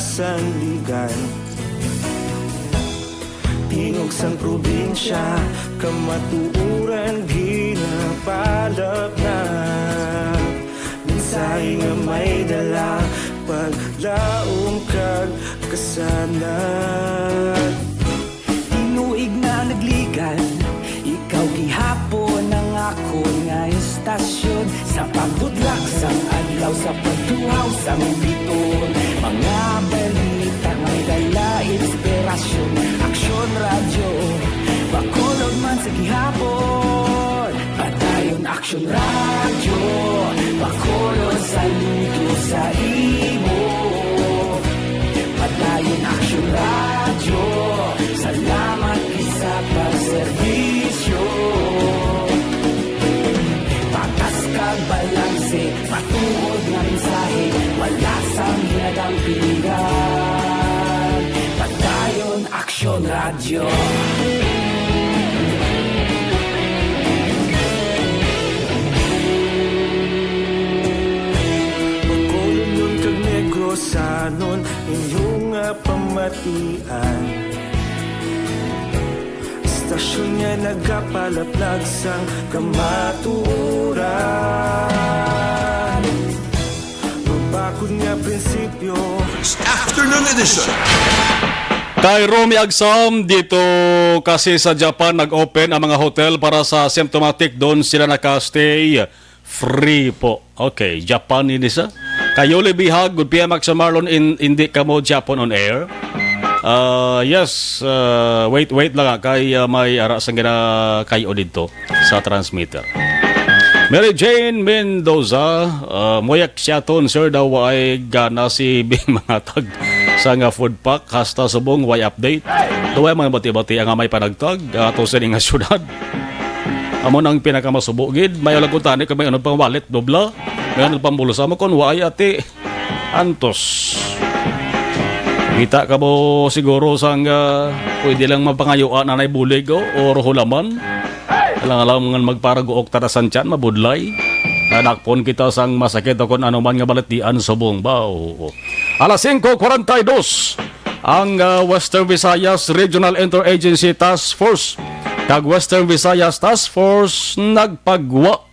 Sanligan. Tingog sang probinsya, kamatuoran ginapalapnap. Mensahe nga may dala, paglaom kag kasanag. Tinuig na nagligan, ikaw gihapon ang akon nga istasyon. Sa pagbudlak sang adlaw, sa pagtuhaw sang biton, mga balita may dala inspirasyon. Aksyon Radyo, Bacolod man sa gihapon. Padayon Aksyon Radyo, Bacolod saludo sa imo. Padayon Aksyon Radyo, salamat gid sa pagserbisyo. Patas kag balanse, matuod nga mensahe, wala sang ginadampigan. Padayon Aksyon Radyo. Bacolodnon kag Negrosanon, inyo nga pamatian. Istasyon nga nagapalaplag sang kamatuoran. Mabakod nga prinsipyo. Afternoon edition. Kay Romy Agsam, dito kasi sa Japan nag-open ang mga hotel para sa asymptomatic. Doon sila naka-stay free po. Okay, Japan ini sa. Kay Yuli Bihag, good P M Aksyon Marlon, in, hindi ka mo Japan on air. Ah, yes, ah, wait, wait lang, ah, kay, ah, may ara sang ginakayo dito sa transmitter. Mary Jane Mendoza, ah, muyak siya ton, sir, daw ay gana si Bing mangatag sa nga food pack, hasta subong, way update. Daw ay mga bati-bati ang may panagtag, ah, ato sa nga syudad. Amo nang pinakamasubo gid, may ulag ko tani kung may unod pang wallet, dobla, may unod pang bulsa mo, kung way ati, antos. Kita ka mo siguro sang, ah, pwede lang mapangayuan na nay bulig, o, o hulaman. Alang-alang nga magparaguok tara sang tiyan, mabudlay. Nadakpon kita sang masakit o kung ano man nga balatian subong ba, oo. Alas singko kwarenta y dos, ang, ah, Western Visayas Regional Interagency Task Force kag Western Visayas Task Force nagpagwa.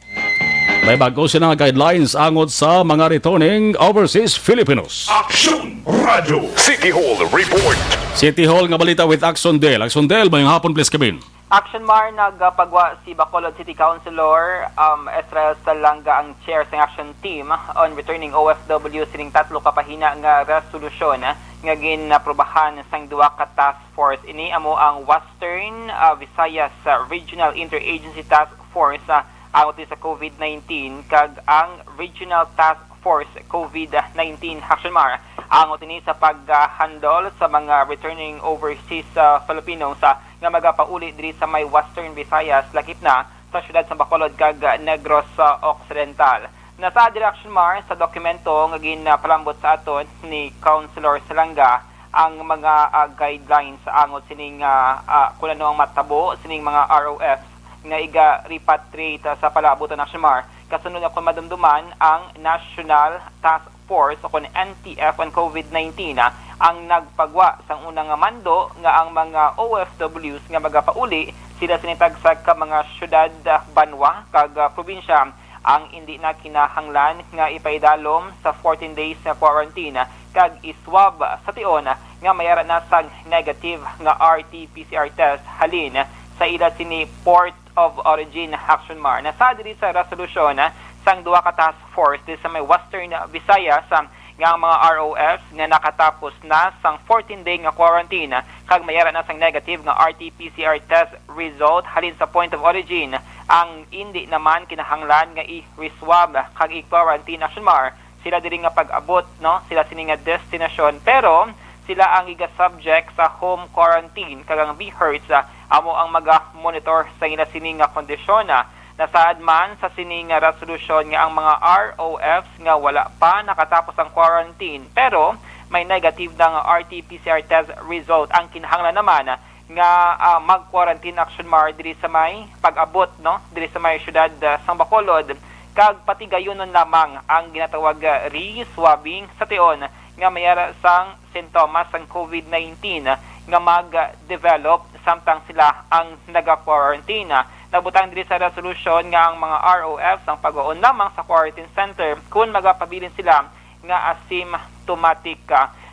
May bago sila nga guidelines angot sa mga returning overseas Filipinos. Aksyon Radyo. City Hall Report. City Hall nga balita with Axon Del. Axon Del, mayong hapon, please, Kevin. Action Mar, nagpagwa si Bacolod City Councilor, um, Israel Salanga, ang chair sang action team on returning O F W sining tatlo ka pahina nga resolusyon nga ginaprubahan sang duha ka task force. Ini amo ang Western, ah, Visayas, ah, Regional Interagency Task Force, ah, angot sa COVID nineteen kag ang Regional Task Force COVID nineteen Action Mar. Angot ini sa pag-handle sa mga returning overseas, ah, Filipinos, ah, nga magapauli diri sa may Western Visayas, lakip na sa siyudad sa Bacolod kag Negros, ah, Occidental. Nasa diri, Action Mar, sa dokumento nga ginapalambot sa aton ni Councilor Salanga ang mga, ah, guidelines angot sining, ah, ah, kung ano ang matabo sining mga R O Fs nga iga-repatriate sa palaabutan, Action Mar. Kasunod, akon madumduman, ang National Task Force o kon N T F on COVID nineteen, ah, ang nagpagwa sang una nga mando nga ang mga O F Ws nga magapauli sila sini tagsa ka mga syudad, ah, banwa kag, ah, probinsya ang indi na kinahanglan nga ipaidalom sa fourteen days nga quarantine kag i-swab sa tion nga may ara na sang negative nga R T P C R test halin sa ila sini port of origin, Action Mar. Nasa diri sa resolusyon, ah, sang duha ka task force diri sa may Western Visayas, ah, nga ang mga R O Fs nga nakatapos na sang fourteen day nga quarantine, ah, kag may ara na sang negative nga R T P C R test result halin sa point of origin, ang indi naman kinahanglan nga i-reswab kag i-quarantine, Action Mar, sila diri nga pag-abot, no, sila sini nga destinasyon, pero sila ang iga-subject sa home quarantine, kag ang BHERTs, ah, amo ang maga-monitor sa ila sini nga kondisyon, ah. Nasaad man sa sini nga resolusyon nga ang mga R O Fs nga wala pa nakatapos ang quarantine, pero may negative na nga R T P C R test result, ang kinahanglan naman, ah, nga, ah, mag-quarantine, Action Mar, diri sa may pag-abot, no, diri sa may siyudad, ah, sang Bacolod, kag patigayunon lamang ang ginatawag, ah, re-swabbing sa tion nga may ara sang sintomas sang COVID nineteen nga mag-develop samtang sila ang naga-quarantine. Nabutang diri sa resolusyon nga ang mga R O Fs ang pag-uon lamang sa quarantine center kon magapabilin sila nga asymptomatic.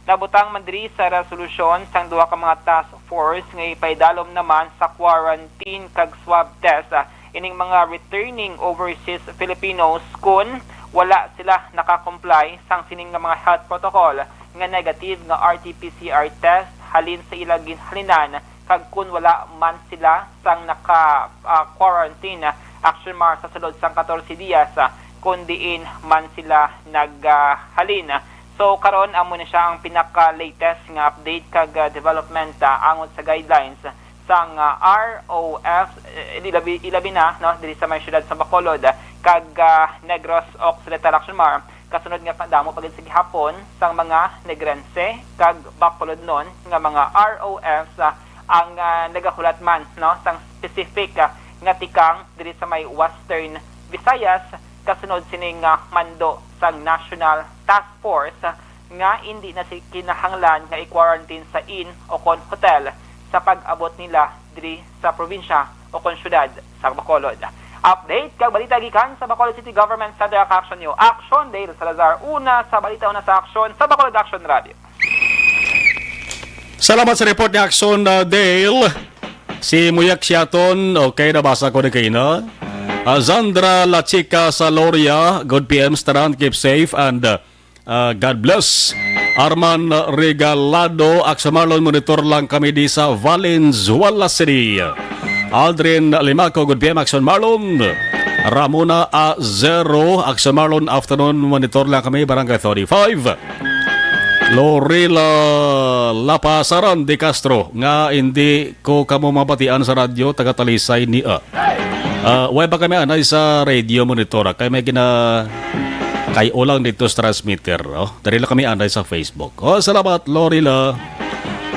Nabutang man diri sa resolusyon sang duha ka mga task force nga ipaidalom naman sa quarantine kag swab test, ah, ining mga returning overseas Filipinos kon wala sila nakakomply sang sining nga mga health protocol nga negative nga R T P C R test halin sa ila ginhalinan kag kon wala man sila sang naka, ah, quarantine, Action Mar, sa sulod sang catorce dias, ah, kon diin man sila naghalin. So karon amo na siya ang pinaka-latest nga update kag, ah, development, ah, angot sa guidelines sang, ah, R O F, eh, ilabi, ilabi na, no, diri sa may siyudad sa Bacolod, ah, kag, ah, Negros Occidental, Action Mar, kasunod nga kadamo pa gid sa gihapon sang mga Negrense kag Bacolodnon nga mga R O Fs, ah, ang, ah, nagahulat man, no, sang specific, ah, nga tikang diri sa may Western Visayas, kasunod sining, ah, mando sang National Task Force, ah, nga indi na si kinahanglan nga i-quarantine sa inn o kon hotel sa pag-abot nila diri sa probinsya o kon syudad sa Bacolod. Update kag balita gikan sa Bacolod City Government Center, Action News. Action, Dale Salazar. Una sa balita, una sa aksyon sa Bacolod Action Radio. Salamat sa report ni Action, uh, Dale. Si Muyak Siaton, okay, nabasa ko na kayo na. Uh, Zandra La Chica Saloria, good P M, Staran, keep safe and, uh, uh, God bless. Arman Regalado, Action Marlon, monitor lang kami di sa Valenzuela City. Aldrin Limaco, good P M, Action Marlon. Ramona A Zero, Action Marlon, afternoon, monitor lang kami, Barangay thirty-five. Lorila Lapasaran de Castro, nga hindi ko kamo mabatian sa radyo, taga Talisay ni, ah. Ah, way pa kami anay sa radio monitor, ah, kay may gina-, kay ulang dito sa transmitter, oh. Dali lang kami anay sa Facebook. Oh, salamat, Lorila.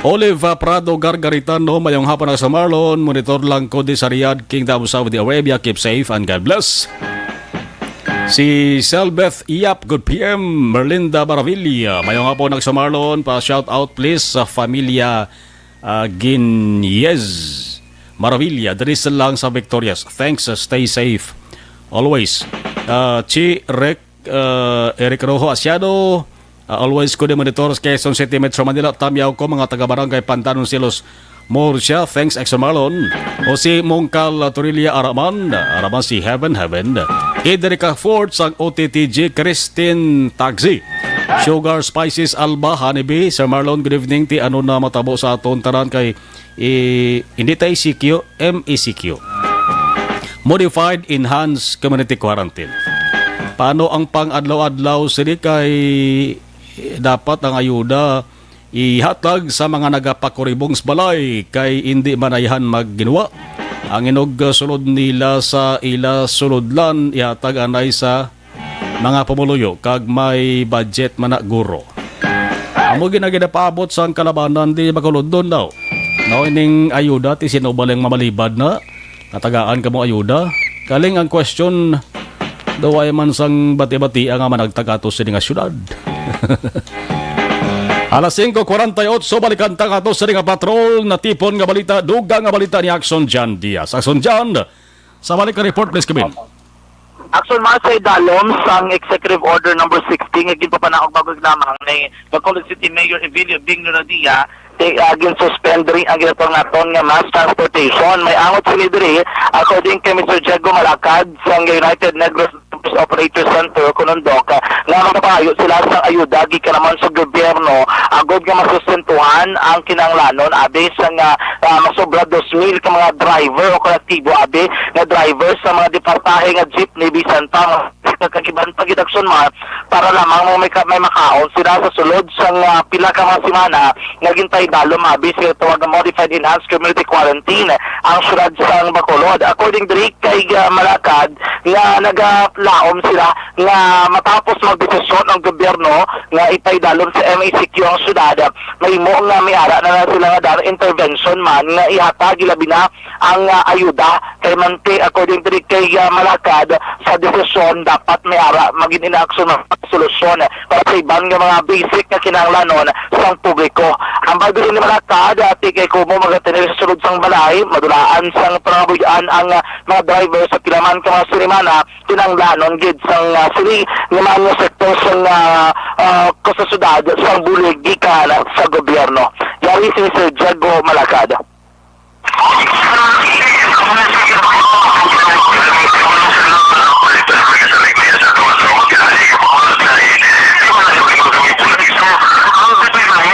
Olive, ah, Prado Gargaritano, mayong hapon na sa Marlon. Monitor lang ko di sa Riyadh, Kingdom of Saudi Arabia. Keep safe and God bless. Si Selbeth Yap, good P M. Merlinda Maravilla, mayong hapon na sa Marlon. Pa shout out please sa familia, ah, Ginez Maravilla, diri sa lang sa Victorias. Thanks, ah, stay safe always. Ah, Chi Rec, ah, Eric Rojo Asiado, ah, always ko di monitor sa Quezon City, Metro Manila. Tamyaw ko, mga taga Barangay Pantanon, Silos, Murcia. Thanks, Exo Marlon. O si Mongkal, ah, Torilla Araman, ah, Araman si Heaven, Heaven. Idrica Fort sang O T T G, Christine Taxi. Sugar Spices Alba, Honeybee, Sir Marlon, good evening. Ti ano na matabo sa aton tanan kay, eh, hindi ta E C Q, M E C Q. Modified Enhanced Community Quarantine. Paano ang pang-adlaw-adlaw sini kay, eh, dapat ang ayuda ihatag sa mga nagapakuribong sa balay kay indi man ayhan magginuwa. Ang inog, uh, sulod nila sa ila sulodlan ihatag anay sa mga pumuluyo kag may budget man na guro. Amo gina ginapaabot sang kalabanan di makulodon daw. No, ining ayuda ti sino ba lang mamalibad na? Natagaan kamo ayuda? Kaling ang question, daw ay man sang bati-bati nga managtag ato sini nga syudad. Alas singko kwarenta y otso, balikan ta ato sini nga patrol, natipon nga balita, dugang nga balita ni Action John Diaz. Action John, sa balik ka report, please, Kevin. Action March sa idalom sang Executive Order number sixty nga ginpapanaog bag-o lamang ni Bacolod City Mayor Evelio Bing Lonadia, ti, ah, ginsuspend diri ang ginatawag naton nga mass transportation. May angot sini diri, according kay Mister Diego Malacad sang United Negros Bus Operator Center, Conondoc, ah, nga makapangayo sila sang ayuda gikan naman sa gobyerno, agod nga masustentuhan ang kinahanglanon abi sang, ah, ah, masobra dos mil ka mga driver o kolektibo abi nga driver sa mga departahe nga jeepney, bisan pa mga tricycle kag iban pa gid, Action Mar, para lamang may ka-, may makaon sila sa sulod sang, ah, pila ka mga semana nga ginpaidalom abi sa tawag nga Modified Enhanced Community Quarantine ang syudad sang Bacolod. According diri kay, ah, Malacad, nga nagalain Om sila nga matapos magdesisyon ang gobyerno nga ipaidalom sa M A C Q ang syudad, mahimo nga may ara na, na sila nga daw intervention man nga ihatag, ilabi na ang, ah, ayuda. Kay manti, according to di kay, ah, Malakad, sa desisyon dapat may ara magin inaaksyon nga solusyon para sa iban nga mga basic nga kinahanglanon sang publiko. Ang Bible ni Malakad, ati kay kumo magatinil sa sulod sang balay, madulaan sang pangabuhian ang, ah, mga driver sa pila man ka mga sinimana, kinahanglanon gid sang, ah, sini nga mga sektor sang, ah, ah, sa syudad sang bulig gikan sa gobyerno. Yari si Sir Diego Malakad.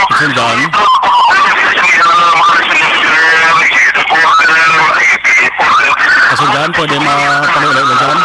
Kasundan? Kasundan, pwede mapalulo-ulo dyan?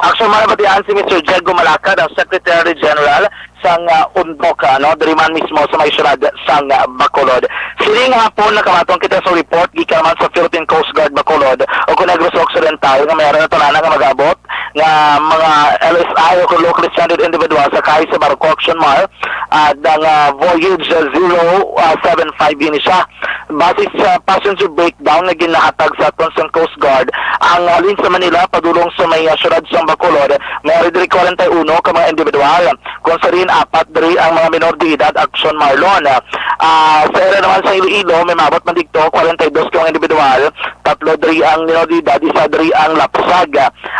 Actually, mga batian si Mister Diego Malacad, ang Secretary General sang, ah, UNDOC, ano, diri man mismo sa may syudad sang, ah, Bacolod. Sining hapon, nakabaton kita sa report gikan man sa Philippine Coast Guard Bacolod o kon Negros Occidental nga may ara na tanan nga mag-abot nga mga L S I o kon locally stranded individual sakay sa barko, Action Mar, ah, nga Voyage zero seven five ini siya. Base sa passenger breakdown nga ginahatag sa aton sang Coast Guard, ang halin sa Manila padulong sa may, ah, syudad sang Bacolod, may ari diri kwarenta y uno ka mga individual, kung sa diin apat diri ang mga minor de edad, Action Marlon. Ah, sa area naman sa Iloilo, may maabot man didto kwarenta y dos ka mga individual, tatlo diri ang minor de edad, isa diri ang lapsag.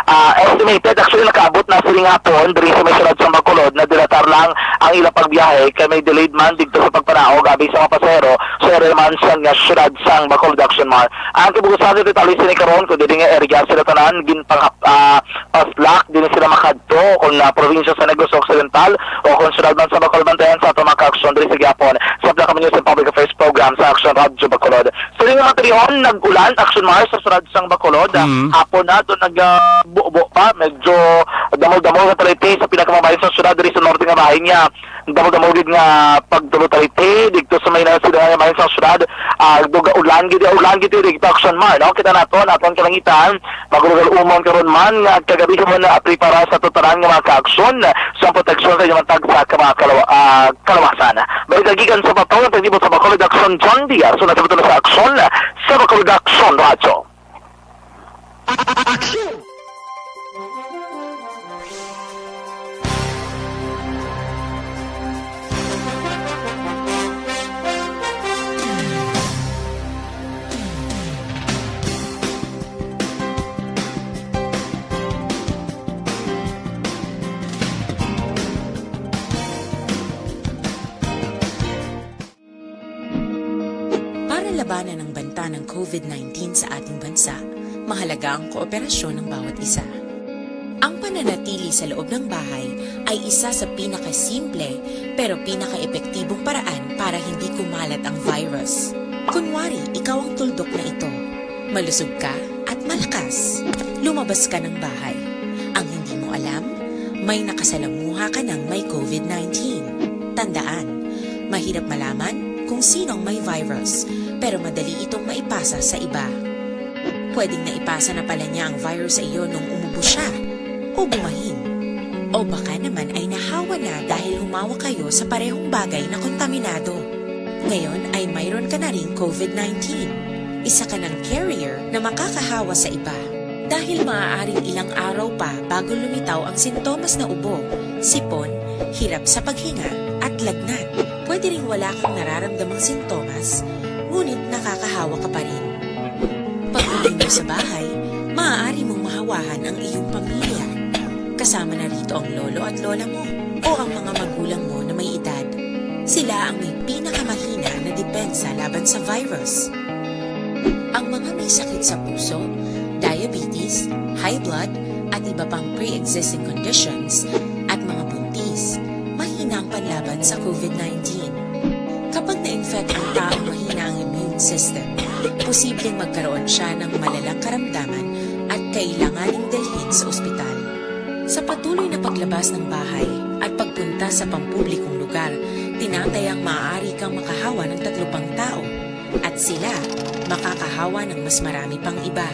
Ah, estimated, actually, nakaabot na sining hapon diri sa may syudad sang Bacolod, nadilatar lang ang ilang pagbiyahe kay may delayed man didto sa pagpanaog abi sa mga pasahero sa area man sang, ah, syudad sang Bacolod, Action Mar. Ang kabugusan sa detalye sini karon, kung diri nga area sila tanan ginpang-, ah, paslak, diri sila makadto kung, ah, probinsya sa Negros Occidental o kung syudad man sa Bacolod. Bantayan sa ato mga ka-aksyon diri sa gihapon. Sa Plaka News and Public Affairs Program sa Action Radio Bacolod. Sa ring mga terion, nag-ulan, Action Mar, sa syudad sang Bacolod. Mm. Hapon na, doon nag, ah, bubo pa. Medyo damol-damol nga taliti sa pinakamabahin sa syudad, diri sa norte nga bahin niya. Damol-damol gid nga pagtulo taliti, dito sa may nasidangan nga bahin sa syudad. Ah, duga ulan gid, ulan gid dito, Action Mar, no? Kita naton, aton kalangitan, magulugal umon karon man, nga kagabihon na prepara sa tutanan nga mga kaaksyon sa proteksyon sa inyong tagsa ka mga kalawa-, ah, kalawasan. Balita gikan sa Bacolod, ang tibot sa Bacolod Action, John Diaz. So, nasa Bacolod sa Action, sa Bacolod Action Radio. Para labanan ang banta ng covid nineteen sa ating bansa, mahalaga ang kooperasyon ng bawat isa. Ang pananatili sa loob ng bahay ay isa sa pinakasimple pero pinakaepektibong paraan para hindi kumalat ang virus. Kunwari, ikaw ang tuldok na ito. Malusog ka at malakas. Lumabas ka ng bahay. Ang hindi mo alam, may nakasalamuha ka ng may covid nineteen. Tandaan, mahirap malaman kung sino ang may virus, pero madali itong maipasa sa iba. Pwedeng naipasa na pala niya ang virus sa iyo nung umubo siya o bumahin. O baka naman ay nahawa na dahil humawak kayo sa parehong bagay na kontaminado. Ngayon ay mayroon ka na ring covid nineteen. Isa ka ng carrier na makakahawa sa iba. Dahil maaaring ilang araw pa bago lumitaw ang sintomas na ubo, sipon, hirap sa paghinga, at lagnat. Pwede ring wala kang nararamdamang sintomas, ngunit nakakahawa ka pa rin. Pag-uwi mo sa bahay, maaari mong mahawahan ang iyong pamilya. Kasama na rito ang lolo at lola mo o ang mga magulang mo na may edad. Sila ang may pinakamahina na depensa laban sa virus. Ang mga may sakit sa puso, diabetes, high blood, at iba pang pre-existing conditions, at mga buntis, mahina ang panlaban sa covid nineteen. Kapag na-infect ang taong mahina ang immune system, posibleng magkaroon siya ng malalang karamdaman at kailanganing dalhin sa ospital. Sa patuloy na paglabas ng bahay at pagpunta sa pampublikong lugar, tinatayang maaari kang makahawa ng tatlo pang tao at sila makakahawa ng mas marami pang iba.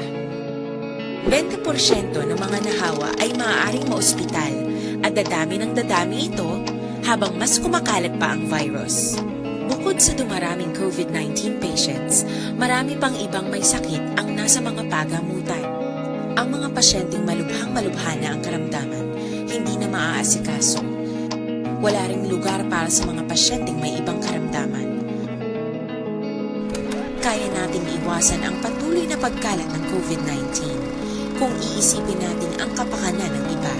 Bente porsyento ng mga nahawa ay maaaring maospital at dadami ng dadami ito habang mas kumakalat pa ang virus. Bukod sa dumaraming COVID nineteen patients, marami pang ibang may sakit ang nasa mga pagamutan. Ang mga pasyenteng malubhang-malubha na ang karamdaman, hindi na maaasikaso. Wala ring lugar para sa mga pasyenteng may ibang karamdaman. Kaya nating iwasan ang patuloy na pagkalat ng COVID nineteen kung iisipin natin ang kapakanan ng iba.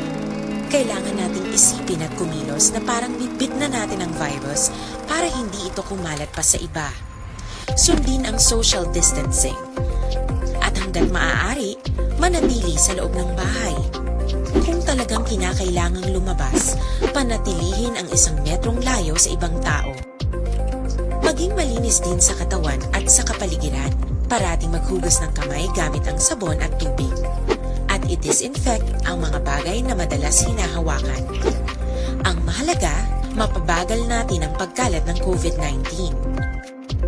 Kailangan nating isipin at kumilos na parang bitbit na natin ang virus para hindi ito kumalat pa sa iba. Sundin ang social distancing. At hanggat maaari, manatili sa loob ng bahay. Kung talagang kinakailangang lumabas, panatilihin ang isang metrong layo sa ibang tao. Maging malinis din sa katawan at sa kapaligiran. Parating maghugas ng kamay gamit ang sabon at tubig. At i-disinfect ang mga bagay na madalas hinahawakan. Ang mahalaga, mapabagal natin ang pagkalat ng COVID nineteen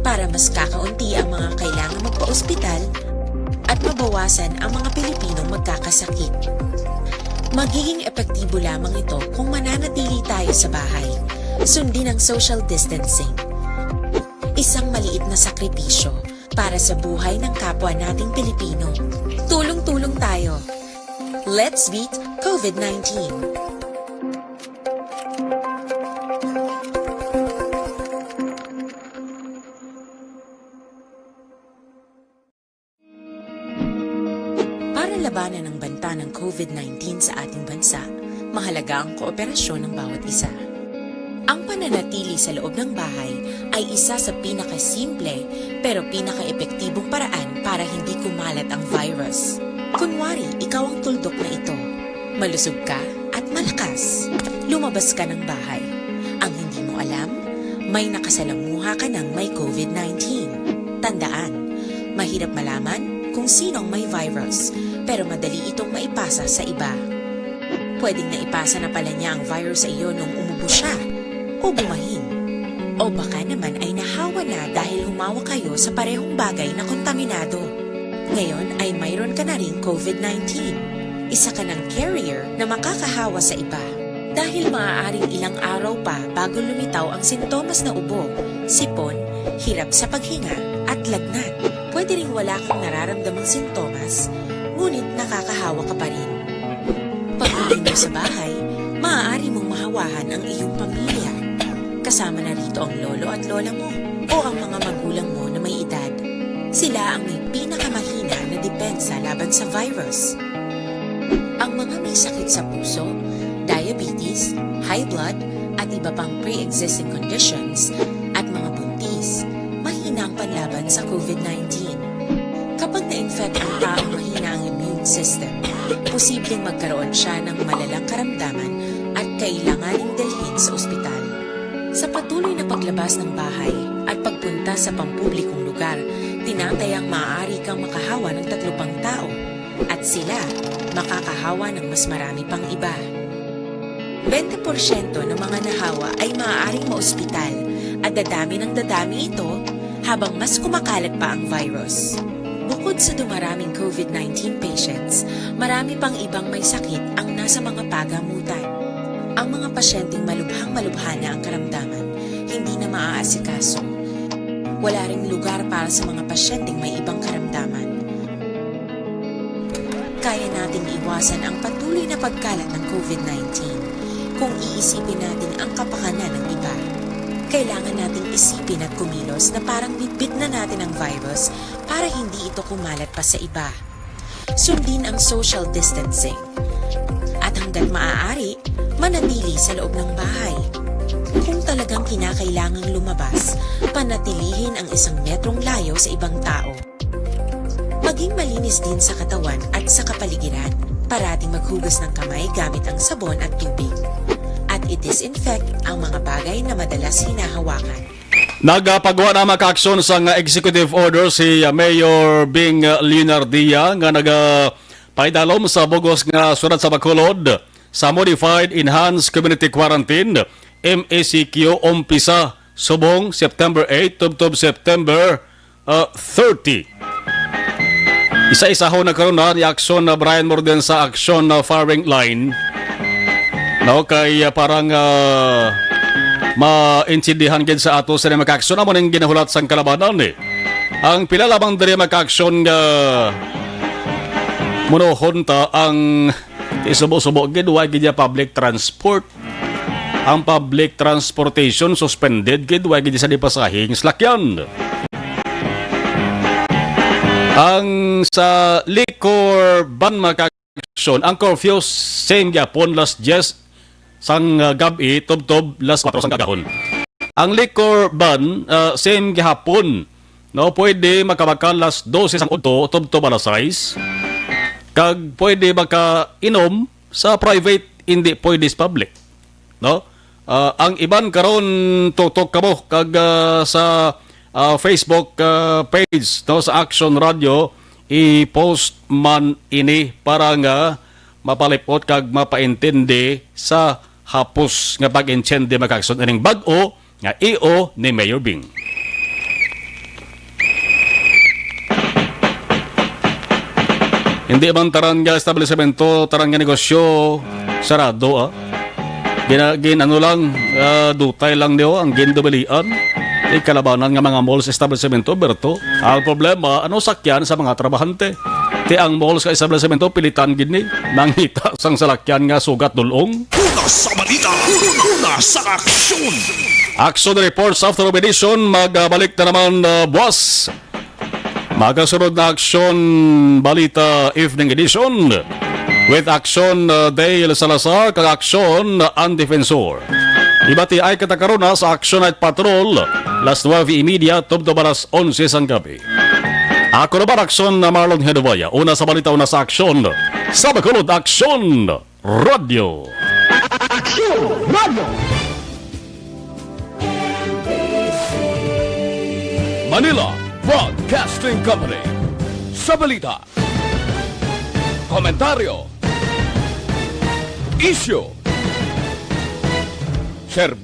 para mas kakaunti ang mga kailangang magpa-ospital at mabawasan ang mga Pilipinong magkakasakit. Magiging epektibo lamang ito kung mananatili tayo sa bahay. Sundin ang social distancing. Isang maliit na sakripisyo para sa buhay ng kapwa nating Pilipino. Tulong-tulong tayo. Let's beat COVID nineteen. Para labanan ang banta ng COVID nineteen sa ating bansa, mahalaga ang kooperasyon ng bawat isa. Ang pananatili sa loob ng bahay ay isa sa pinakasimple pero pinakaepektibong paraan para hindi kumalat ang virus. Kunwari, ikaw ang tuldok na ito. Malusog ka at malakas. Lumabas ka ng bahay. Ang hindi mo alam, may nakasalamuha ka ng may COVID nineteen. Tandaan, mahirap malaman kung sino ang may virus, pero madali itong maipasa sa iba. Pwedeng naipasa na pala niya ang virus sa iyo nung umubo siya o bumahin. O baka naman ay nahawa na dahil humawak kayo sa parehong bagay na kontaminado. Ngayon ay mayroon ka na ring COVID nineteen. Isa ka ng carrier na makakahawa sa iba. Dahil maaaring ilang araw pa bago lumitaw ang sintomas na ubo, sipon, hirap sa paghinga, at lagnat. Pwede ring wala kang nararamdamang sintomas, ngunit nakakahawa ka pa rin. Pag-uwi mo sa bahay, maaari mong mahawahan ang iyong pamilya. Kasama na rito ang lolo at lola mo o ang mga magulang mo na may edad. Sila ang may pinakamahina na depensa laban sa virus. Ang mga may sakit sa puso, diabetes, high blood, at iba pang pre-existing conditions, at mga buntis, mahina ang panlaban sa COVID nineteen. Kapag na-infect ang taong mahina ang immune system, posibleng magkaroon siya ng malalang karamdaman at kailanganing dalhin sa ospital. Sa patuloy na paglabas ng bahay at pagpunta sa pampublikong lugar, tinatayang maaari kang makahawa ng tatlo pang tao at sila makakahawa ng mas marami pang iba. Bente porsyento ng mga nahawa ay maaaring maospital at dadami ng dadami ito habang mas kumakalat pa ang virus. Bukod sa dumaraming COVID nineteen patients, marami pang ibang may sakit ang nasa mga pagamutan. Ang mga pasyenteng malubhang-malubha na ang karamdaman, hindi na maaasikaso. Wala ring lugar para sa mga pasyenteng may ibang karamdaman. Kaya nating iwasan ang patuloy na pagkalat ng COVID nineteen kung iisipin natin ang kapakanan ng iba. Kailangan nating isipin at kumilos na parang bitbit na natin ang virus para hindi ito kumalat pa sa iba. Sundin ang social distancing. At hanggat maaari, manatili sa loob ng bahay. Kung talagang kinakailangang lumabas, panatilihin ang isang metrong layo sa ibang tao. Maging malinis din sa katawan at sa kapaligiran. Parating maghugas ng kamay gamit ang sabon at tubig. At i-disinfect ang mga bagay na madalas hinahawakan. Nagapagwa na, mga kaaksyon, sang executive order si, uh, Mayor Bing, uh, Leonardia nga nagapaidalom sa bugos nga syudad sa Bacolod sa Modified Enhanced Community Quarantine, M E C Q, umpisa subong September eight tubtob September, uh, thirty. Isa-isahon na karon na ni Aksyon na Brian Morden sa Aksyon na Firing Line. No, kay, uh, parang, uh, maintindihan gid sa ato sa mga kaaksyon amo ning ginahulat sang kalabanan, eh. Ang pila lamang diri, mga kaaksyon, nga munohon ta ang isubo-subo gid, wa gid ya public transport. Ang public transportation suspended gid, wa gid sa dipasahing salakyan. Ang sa liquor ban, mga kaaksyon, ang curfew same gyapon, las diyes sang, uh, gab-i tubtob las kuwatro sang kaagahon. Ang liquor ban, uh, same gihapon, no, pwede makabakal las dose sang udto tubtob alas sais, kag pwede makainom sa private, hindi pwede sa public, no? Ah, ang iban karon, tutok kamo kag, ah, sa, ah, Facebook, ah, page, no, sa Action Radio, i-post man ini para nga mapalipot kag mapaintindi sa hapos nga pag-intindi, mga kaaksyon, ining bag-o nga E O ni Mayor Bing. Hindi man tanan nga establisemento, tanan nga negosyo sarado, ah. Gina-, gin-, ano lang, ah, dutay lang niyo ang gindumilian. Ikalabanan nga mga malls establisemento, Berto. Ang problema, ano sakyan sa mga trabahante? Ti ang malls ka establisemento, pilitan gid ni nangita sang salakyan nga sugat dulong. Una sa balita, una sa aksyon. Action Reports After Edition, magbalik na naman, uh, buwas. Magasunod na Action Balita Evening Edition with Action, uh, Dale Salazar kag Action, uh, Ang Defensor. Ibati ay kita karon na sa Action Night Patrol, las nuwebe y media tubtob alas onse sang gabi. Ako naman, Action na Marlon Hedovaya. Una sa balita, una sa aksyon. Sa Bacolod, Aksyon Radio. Aksyon Radio. Manila Broadcasting Company. Sa balita, komentaryo, isyu, serbisyo.